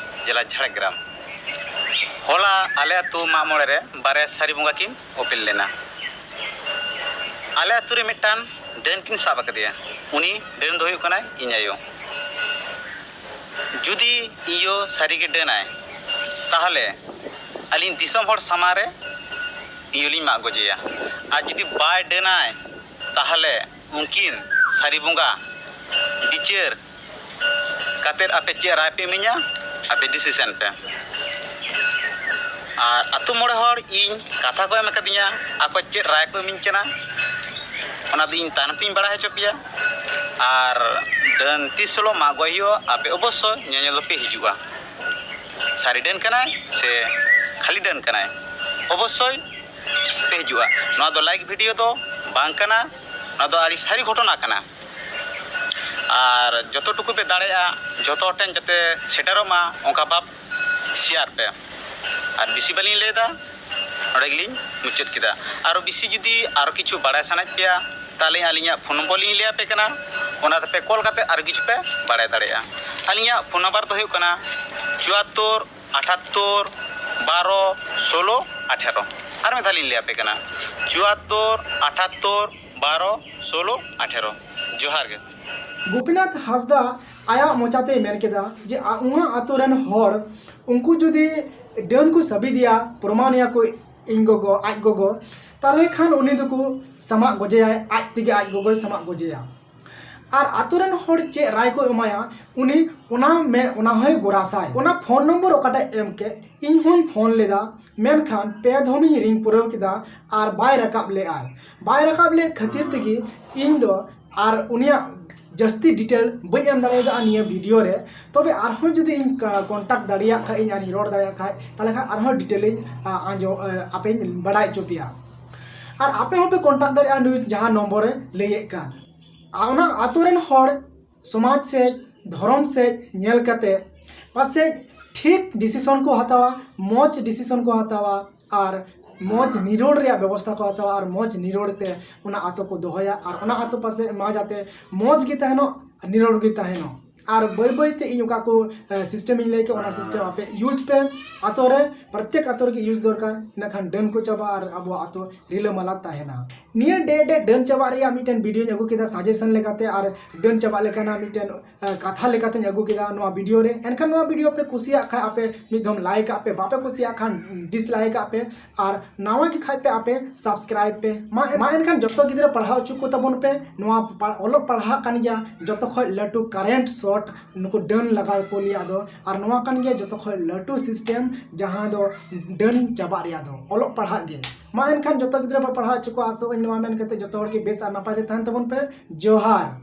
ᱡᱮᱞᱟ ᱡᱷᱟᱲᱜᱨᱟᱢ᱾ ᱦᱚᱞᱟ ᱟᱞᱮ ᱟᱛᱳ ᱢᱟᱜ ᱢᱚᱬᱮ ᱨᱮ ᱵᱟᱨᱭᱟ ᱥᱟᱹᱨᱤ ᱵᱚᱸᱜᱟ ᱠᱤᱱ ᱚᱯᱮᱞ ᱞᱮᱱᱟ᱾ ᱟᱞᱮ ᱟᱛᱳ ᱨᱮ ᱢᱤᱫᱴᱟᱝ ᱰᱟᱹᱱ ᱠᱤᱱ ᱥᱟᱵ ᱟᱠᱟᱫᱮᱭᱟ᱾ ᱩᱱᱤ ᱰᱟᱹᱱ ᱫᱚ ᱦᱩᱭᱩᱜ ᱠᱟᱱᱟᱭ ᱤᱧ ᱟᱭᱳ᱾ ᱡᱩᱫᱤ ᱤᱧ ᱭᱳ ᱥᱟᱹᱨᱤᱜᱮ ᱰᱟᱹᱱᱟᱭ, ᱛᱟᱦᱚᱞᱮ ᱟᱹᱞᱤᱧ ᱫᱤᱥᱚᱢ ᱦᱚᱲ ᱥᱟᱢᱟᱝ ᱨᱮ ᱤᱧ ᱭᱳ ᱞᱤᱧ ᱢᱟᱜ ᱜᱚᱡᱮᱭᱟ᱾ ᱟᱨ ᱡᱩᱫᱤ ᱵᱟᱭ ᱰᱟᱹᱱᱟᱭ, ᱛᱟᱦᱚᱞᱮ ᱩᱱᱠᱤᱱ ᱥᱟᱹᱨᱤ ᱵᱚᱸᱜᱟ ᱵᱤᱪᱟᱹᱨ ᱠᱟᱛᱮᱫ ᱟᱯᱮ ᱪᱮᱫ ᱨᱟᱭ ᱯᱮ ᱤᱢᱟᱹᱧᱟ, ᱟᱯᱮ ᱰᱤᱥᱤᱥᱮᱱ ᱯᱮ᱾ ᱟᱨ ᱟᱛᱳ ᱢᱚᱬᱮ ᱦᱚᱲ ᱤᱧ ᱠᱟᱛᱷᱟ ᱠᱚ ᱮᱢ ᱟᱠᱟᱫᱤᱧᱟ, ᱟᱠᱚ ᱪᱮᱫ ᱨᱟᱭ ᱠᱚ ᱤᱢᱟᱹᱧ ᱠᱟᱱᱟ, ᱚᱱᱟ ᱫᱚ ᱤᱧ ᱛᱟᱭᱱᱚᱢ ᱛᱤᱧ ᱵᱟᱲᱟᱭ ᱦᱚᱪᱚ ᱯᱮᱭᱟ᱾ ᱟᱨ ᱰᱟᱹᱱ ᱛᱤᱥ ᱦᱤᱞᱳᱜ ᱢᱟᱜ ᱜᱚᱡ ᱦᱩᱭᱩᱜᱼᱟ, ᱟᱯᱮ ᱚᱵᱚᱥᱥᱳᱭ ᱧᱮᱧᱮᱞ ᱫᱚᱯᱮ ᱦᱤᱡᱩᱜᱼᱟ᱾ ᱥᱟᱹᱨᱤ ᱰᱟᱹᱱ ᱠᱟᱱᱟᱭ ᱥᱮ ᱠᱷᱟᱹᱞᱤ ᱰᱟᱹᱱ ᱠᱟᱱᱟᱭ, ᱚᱵᱚᱥᱥᱳᱭ ᱯᱮ ᱦᱤᱡᱩᱜᱼᱟ᱾ ᱱᱚᱣᱟ ᱫᱚ ᱞᱟᱭᱤᱠ ᱵᱷᱤᱰᱤᱭᱳ ᱫᱚ ᱵᱟᱝ ᱠᱟᱱᱟ, ᱱᱚᱣᱟ ᱫᱚ ᱟᱹᱰᱤ ᱥᱟᱹᱨᱤ ᱜᱷᱚᱴᱚᱱᱟ ᱠᱟᱱᱟ᱾ ᱟᱨ ᱡᱚᱛᱚ ᱴᱩᱠᱩ ᱯᱮ ᱫᱟᱲᱮᱭᱟᱜᱼᱟ, ᱡᱚᱛᱚ ᱦᱚᱲ ᱴᱷᱮᱱ ᱡᱟᱛᱮ ᱥᱮᱴᱮᱨᱚᱜ ᱢᱟ, ᱚᱱᱠᱟ ᱵᱷᱟᱵᱽ ᱥᱮᱭᱟᱨ ᱯᱮ᱾ ᱟᱨ ᱵᱮᱥᱤ ᱵᱟᱹᱞᱤᱧ ᱞᱟᱹᱭᱫᱟ, ᱱᱚᱰᱮ ᱜᱮᱞᱤᱧ ᱢᱩᱪᱟᱹᱫ ᱠᱮᱫᱟ᱾ ᱟᱨᱚ ᱵᱮᱥᱤ ᱡᱩᱫᱤ ᱟᱨᱚ ᱠᱤᱪᱷᱩ ᱵᱟᱲᱟᱭ ᱥᱟᱱᱟᱭᱮᱫ ᱯᱮᱭᱟ, ᱛᱟᱦᱚᱞᱮ ᱟᱹᱞᱤᱧᱟᱜ ᱯᱷᱳᱱ ᱱᱚᱢᱵᱚᱨ ᱞᱤᱧ ᱞᱟᱹᱭ ᱟᱯᱮ ᱠᱟᱱᱟ, ᱚᱱᱟ ᱛᱮᱯᱮ ᱠᱚᱞ ᱠᱟᱛᱮ ᱟᱨᱚ ᱠᱤᱪᱷᱩ ᱯᱮ ᱵᱟᱲᱟᱭ ᱫᱟᱲᱮᱭᱟᱜᱼᱟ᱾ ᱟᱹᱞᱤᱧᱟᱜ ᱯᱷᱳᱱ ᱱᱟᱢᱵᱟᱨ ᱫᱚ ᱦᱩᱭᱩᱜ ᱠᱟᱱᱟ ᱪᱩᱣᱟᱛᱛᱳᱨ ᱟᱴᱷᱟᱛᱛᱳᱨ ᱵᱟᱨᱚ ᱥᱳᱞᱳ ᱟᱴᱷᱮᱨᱚ᱾ ᱟᱨ ᱢᱤᱫ ᱫᱷᱟᱣ ᱞᱤᱧ ᱞᱟᱹᱭ ᱟᱯᱮ ᱠᱟᱱᱟ, ᱪᱩᱣᱟᱛᱛᱳᱨ ᱟᱴᱷᱟᱛᱛᱳᱨ ᱵᱟᱨᱚ ᱥᱳᱞᱳ ᱟᱴᱷᱮᱨᱚ᱾ ᱡᱚᱦᱟᱨ ᱜᱮ᱾ ᱜᱳᱯᱤᱱᱟᱛᱷ ᱦᱟᱸᱥᱫᱟ ᱟᱭᱟᱜ ᱢᱚᱪᱟᱛᱮᱭ ᱢᱮᱱ ᱠᱮᱫᱟ ᱡᱮ ᱟ- ᱩᱱᱟᱹᱜ ᱟᱛᱳ ᱨᱮᱱ ᱦᱚᱲ, ᱩᱱᱠᱩ ᱡᱩᱫᱤ ᱰᱟᱹᱱ ᱠᱚ ᱥᱟᱹᱵᱤᱫᱮᱭᱟ, ᱯᱨᱚᱢᱟᱱᱮᱭᱟ ᱠᱚ ᱤᱧ ᱜᱚᱜᱚ, ᱟᱡ ᱜᱚᱜᱚ, ᱛᱟᱦᱚᱞᱮ ᱠᱷᱟᱱ ᱩᱱᱤ ᱫᱚᱠᱚ ᱥᱟᱢᱟᱜ ᱜᱚᱡᱮᱭᱟᱭ, ᱟᱡ ᱛᱮᱜᱮ ᱟᱡ ᱜᱚᱜᱚᱭ ᱥᱟᱢᱟᱜ ᱜᱚᱡᱮᱭᱟ᱾ ᱟᱨ ᱟᱛᱳ ᱨᱮᱱ ᱦᱚᱲ ᱪᱮᱫ ᱨᱟᱭ ᱠᱚ ᱮᱢᱟᱭᱟ, ᱩᱱᱤ ᱚᱱᱟ ᱢᱮ ᱚᱱᱟ ᱦᱚᱸᱭ ᱜᱚᱨᱟᱥᱟᱭ᱾ ᱚᱱᱟ ᱯᱷᱳᱱ ᱱᱚᱢᱵᱚᱨ ᱚᱠᱟᱴᱟᱜ ᱮᱢ ᱠᱮᱫ, ᱤᱧ ᱦᱚᱸᱧ ᱯᱷᱳᱱ ᱞᱮᱫᱟ, ᱢᱮᱱᱠᱷᱟᱱ ᱯᱮ ᱫᱷᱚᱢ ᱤᱧ ᱨᱤᱝ ᱯᱩᱨᱟᱹᱣ ᱠᱮᱫᱟ ᱟᱨ ᱵᱟᱭ ᱨᱟᱠᱟᱵ ᱞᱮᱫᱼᱟᱭ᱾ ᱵᱟᱭ ᱨᱟᱠᱟᱵ ᱞᱮᱫ ᱠᱷᱟᱹᱛᱤᱨ ᱛᱮᱜᱮ ᱤᱧ ᱫᱚ ᱟᱨ ᱩᱱᱤᱭᱟᱜ ᱡᱟᱹᱥᱛᱤ ᱰᱤᱴᱮᱞ ᱵᱟᱹᱧ ᱮᱢ ᱫᱟᱲᱮᱭᱟᱫᱟ ᱱᱤᱭᱟᱹ ᱵᱷᱤᱰᱤᱭᱳ ᱨᱮ᱾ ᱛᱚᱵᱮ ᱟᱨᱦᱚᱸ ᱡᱩᱫᱤ ᱤᱧ ᱠᱚᱱᱴᱟᱠᱴ ᱫᱟᱲᱮᱭᱟᱜ ᱠᱷᱟᱡ ᱤᱧ ᱟᱨᱤᱧ ᱨᱚᱲ ᱫᱟᱲᱮᱭᱟᱜ ᱠᱷᱟᱡ, ᱛᱟᱦᱚᱞᱮ ᱠᱷᱟᱱ ᱟᱨᱦᱚᱸ ᱰᱤᱴᱮᱞ ᱤᱧ ᱟ, ᱟᱸᱡᱚᱢ ᱟ, ᱟᱯᱮᱧ ᱵᱟᱲᱟᱭ ᱦᱚᱪᱚ ᱯᱮᱭᱟ᱾ ᱟᱨ ᱟᱯᱮ ᱦᱚᱸᱯᱮ ᱠᱚᱱᱴᱟᱠᱴ ᱫᱟᱲᱮᱭᱟᱜᱼᱟ ᱱᱩᱭ ᱡᱟᱦᱟᱸ ᱱᱚᱢᱵᱚᱨᱮ ᱞᱟᱹᱭᱮᱫ ᱠᱟᱱ᱾ ᱟ, ᱚᱱᱟ ᱟᱛᱳ ᱨᱮᱱ ᱦᱚᱲ ᱥᱚᱢᱟᱡᱽ ᱥᱮᱫ, ᱫᱷᱚᱨᱚᱢ ᱥᱮᱫ ᱧᱮᱞ ᱠᱟᱛᱮ ᱯᱟᱥᱮᱡ ᱴᱷᱤᱠ ᱰᱤᱥᱤᱥᱚᱱ ᱠᱚ ᱦᱟᱛᱟᱣᱟ, ᱢᱚᱡᱽ ᱰᱤᱥᱤᱥᱚᱱ ᱠᱚ ᱦᱟᱛᱟᱣᱟ ᱟᱨ ᱢᱚᱡᱽ ᱱᱤᱨᱚᱲ ᱨᱮᱭᱟᱜ ᱵᱮᱵᱚᱥᱛᱷᱟ ᱠᱚ ᱦᱟᱛᱟᱣᱟ ᱟᱨ ᱢᱚᱡᱽ ᱱᱤᱨᱚᱲ ᱛᱮ ᱚᱱᱟ ᱟᱛᱳ ᱠᱚ ᱫᱚᱦᱚᱭᱟ ᱟᱨ ᱚᱱᱟ ᱟᱛᱳ ᱯᱟᱥᱮᱡ ᱢᱟ ᱡᱟᱛᱮ ᱢᱚᱡᱽ ᱜᱮ ᱛᱟᱦᱮᱱᱚᱜ, ᱱᱤᱨᱚᱲ ᱜᱮ ᱛᱟᱦᱮᱱᱚᱜ᱾ ᱟᱨ ᱵᱟᱹᱭ ᱵᱟᱹᱭ ᱛᱮ ᱤᱧ ᱚᱠᱟ ᱠᱚ ᱥᱤᱥᱴᱮᱢ ᱤᱧ ᱞᱟᱹᱭ ᱠᱮᱫ, ᱚᱱᱟ ᱥᱤᱥᱴᱮᱢ ᱟᱯᱮ ᱤᱭᱩᱡᱽ ᱯᱮ᱾ ᱟᱛᱳ ᱨᱮ ᱯᱨᱚᱛᱮᱠ ᱟᱛᱳ ᱨᱮᱜᱮ ᱤᱭᱩᱡᱽ ᱫᱚᱨᱠᱟᱨ, ᱤᱱᱟᱹᱠᱷᱟᱱ ᱰᱟᱹᱱ ᱠᱚ ᱪᱟᱵᱟᱜᱼᱟ ᱟᱨ ᱟᱵᱚᱣᱟᱜ ᱟᱛᱳ ᱨᱤᱞᱟᱹᱢᱟᱞᱟ ᱛᱟᱦᱮᱱᱟ᱾ ᱱᱤᱭᱟᱹ ᱰᱮ ᱰᱮ ᱰᱟᱹᱱ ᱪᱟᱵᱟᱜ ᱨᱮᱭᱟᱜ ᱢᱤᱫᱴᱮᱱ ᱵᱷᱤᱰᱤᱭᱳᱧ ᱟᱹᱜᱩ ᱠᱮᱫᱟ ᱥᱟᱡᱮᱥᱚᱱ ᱞᱮᱠᱟᱛᱮ, ᱟᱨ ᱰᱟᱹᱱ ᱪᱟᱵᱟᱜ ᱞᱮᱠᱟᱱᱟᱜ ᱢᱤᱫᱴᱮᱱ ᱟ, ᱠᱟᱛᱷᱟ ᱞᱮᱠᱟᱛᱮᱧ ᱟᱹᱜᱩ ᱠᱮᱫᱟ ᱱᱚᱣᱟ ᱵᱷᱤᱰᱤᱭᱳ ᱨᱮ᱾ ᱮᱱᱠᱷᱟᱱ ᱱᱚᱣᱟ ᱵᱷᱤᱰᱤᱭᱳ ᱯᱮ ᱠᱩᱥᱤᱭᱟᱜ ᱠᱷᱟᱡ ᱟᱯᱮ ᱢᱤᱫ ᱫᱷᱚᱢ ᱞᱟᱭᱤᱠ ᱟᱜ ᱯᱮ, ᱵᱟᱯᱮ ᱠᱩᱥᱤᱭᱟᱜ ᱠᱷᱟᱱ ᱰᱤᱥᱞᱟᱭᱤᱠ ᱟᱜ ᱯᱮ, ᱟᱨ ᱱᱟᱣᱟ ᱜᱮ ᱠᱷᱟᱡ ᱯᱮ ᱟᱯᱮ ᱥᱟᱵᱥᱠᱨᱟᱭᱤᱵ ᱯᱮ᱾ ᱢᱟ ᱢᱟ ᱮᱱᱠᱷᱟᱱ ᱡᱚᱛᱚ ᱜᱤᱫᱽᱨᱟᱹ ᱯᱟᱲᱦᱟᱣ ᱦᱚᱪᱚ ᱠᱚ ᱛᱟᱵᱚᱱ ᱯᱮ᱾ ᱱᱚᱣᱟ ᱯᱟ- ᱚᱞᱚᱜ ᱯᱟᱲᱦᱟᱜ ᱠᱟᱱ ᱜᱮᱭᱟ ᱡᱚᱛᱚ ᱠᱷᱚᱡ ᱞᱟᱹᱴᱩ ᱠᱟᱨᱮᱱᱴ ᱥᱚᱴ ᱱᱩᱠᱩ ᱰᱟᱹᱱ ᱞᱟᱜᱟ ᱠᱚ ᱞᱟᱹᱭᱟᱜ ᱫᱚ, ᱟᱨ ᱱᱚᱣᱟ ᱠᱟᱱ ᱜᱮᱭᱟ ᱡᱚᱛᱚ ᱠᱷᱚᱡ ᱞᱟᱹᱴᱩ ᱥᱤᱥᱴᱮᱢ ᱡᱟᱦᱟᱸ ᱫᱚ ᱰᱟᱹᱱ ᱪᱟᱵᱟᱜ ᱨᱮᱭᱟᱜ ᱫᱚ ᱚᱞᱚᱜ ᱯᱟᱲᱦᱟᱜ ᱜᱮ᱾ ᱢᱟ ᱮᱱᱠᱷᱟᱱ ᱡᱚᱛᱚ ᱜᱤᱫᱽᱨᱟᱹ ᱯᱮ ᱯᱟᱲᱦᱟᱣ ᱦᱚᱪᱚ ᱠᱚᱣᱟ, ᱟᱥᱚᱜ ᱟᱹᱧ ᱱᱚᱣᱟ ᱢᱮᱱ ᱠᱟᱛᱮ ᱡᱚᱛᱚ ᱦᱚᱲ ᱜᱮ ᱵᱮᱥ ᱟᱨ ᱱᱟᱯᱟᱭ ᱛᱮ ᱛᱟᱦᱮᱱ ᱛᱟᱵᱚᱱ ᱯᱮ᱾ ᱡᱚᱦᱟᱨ᱾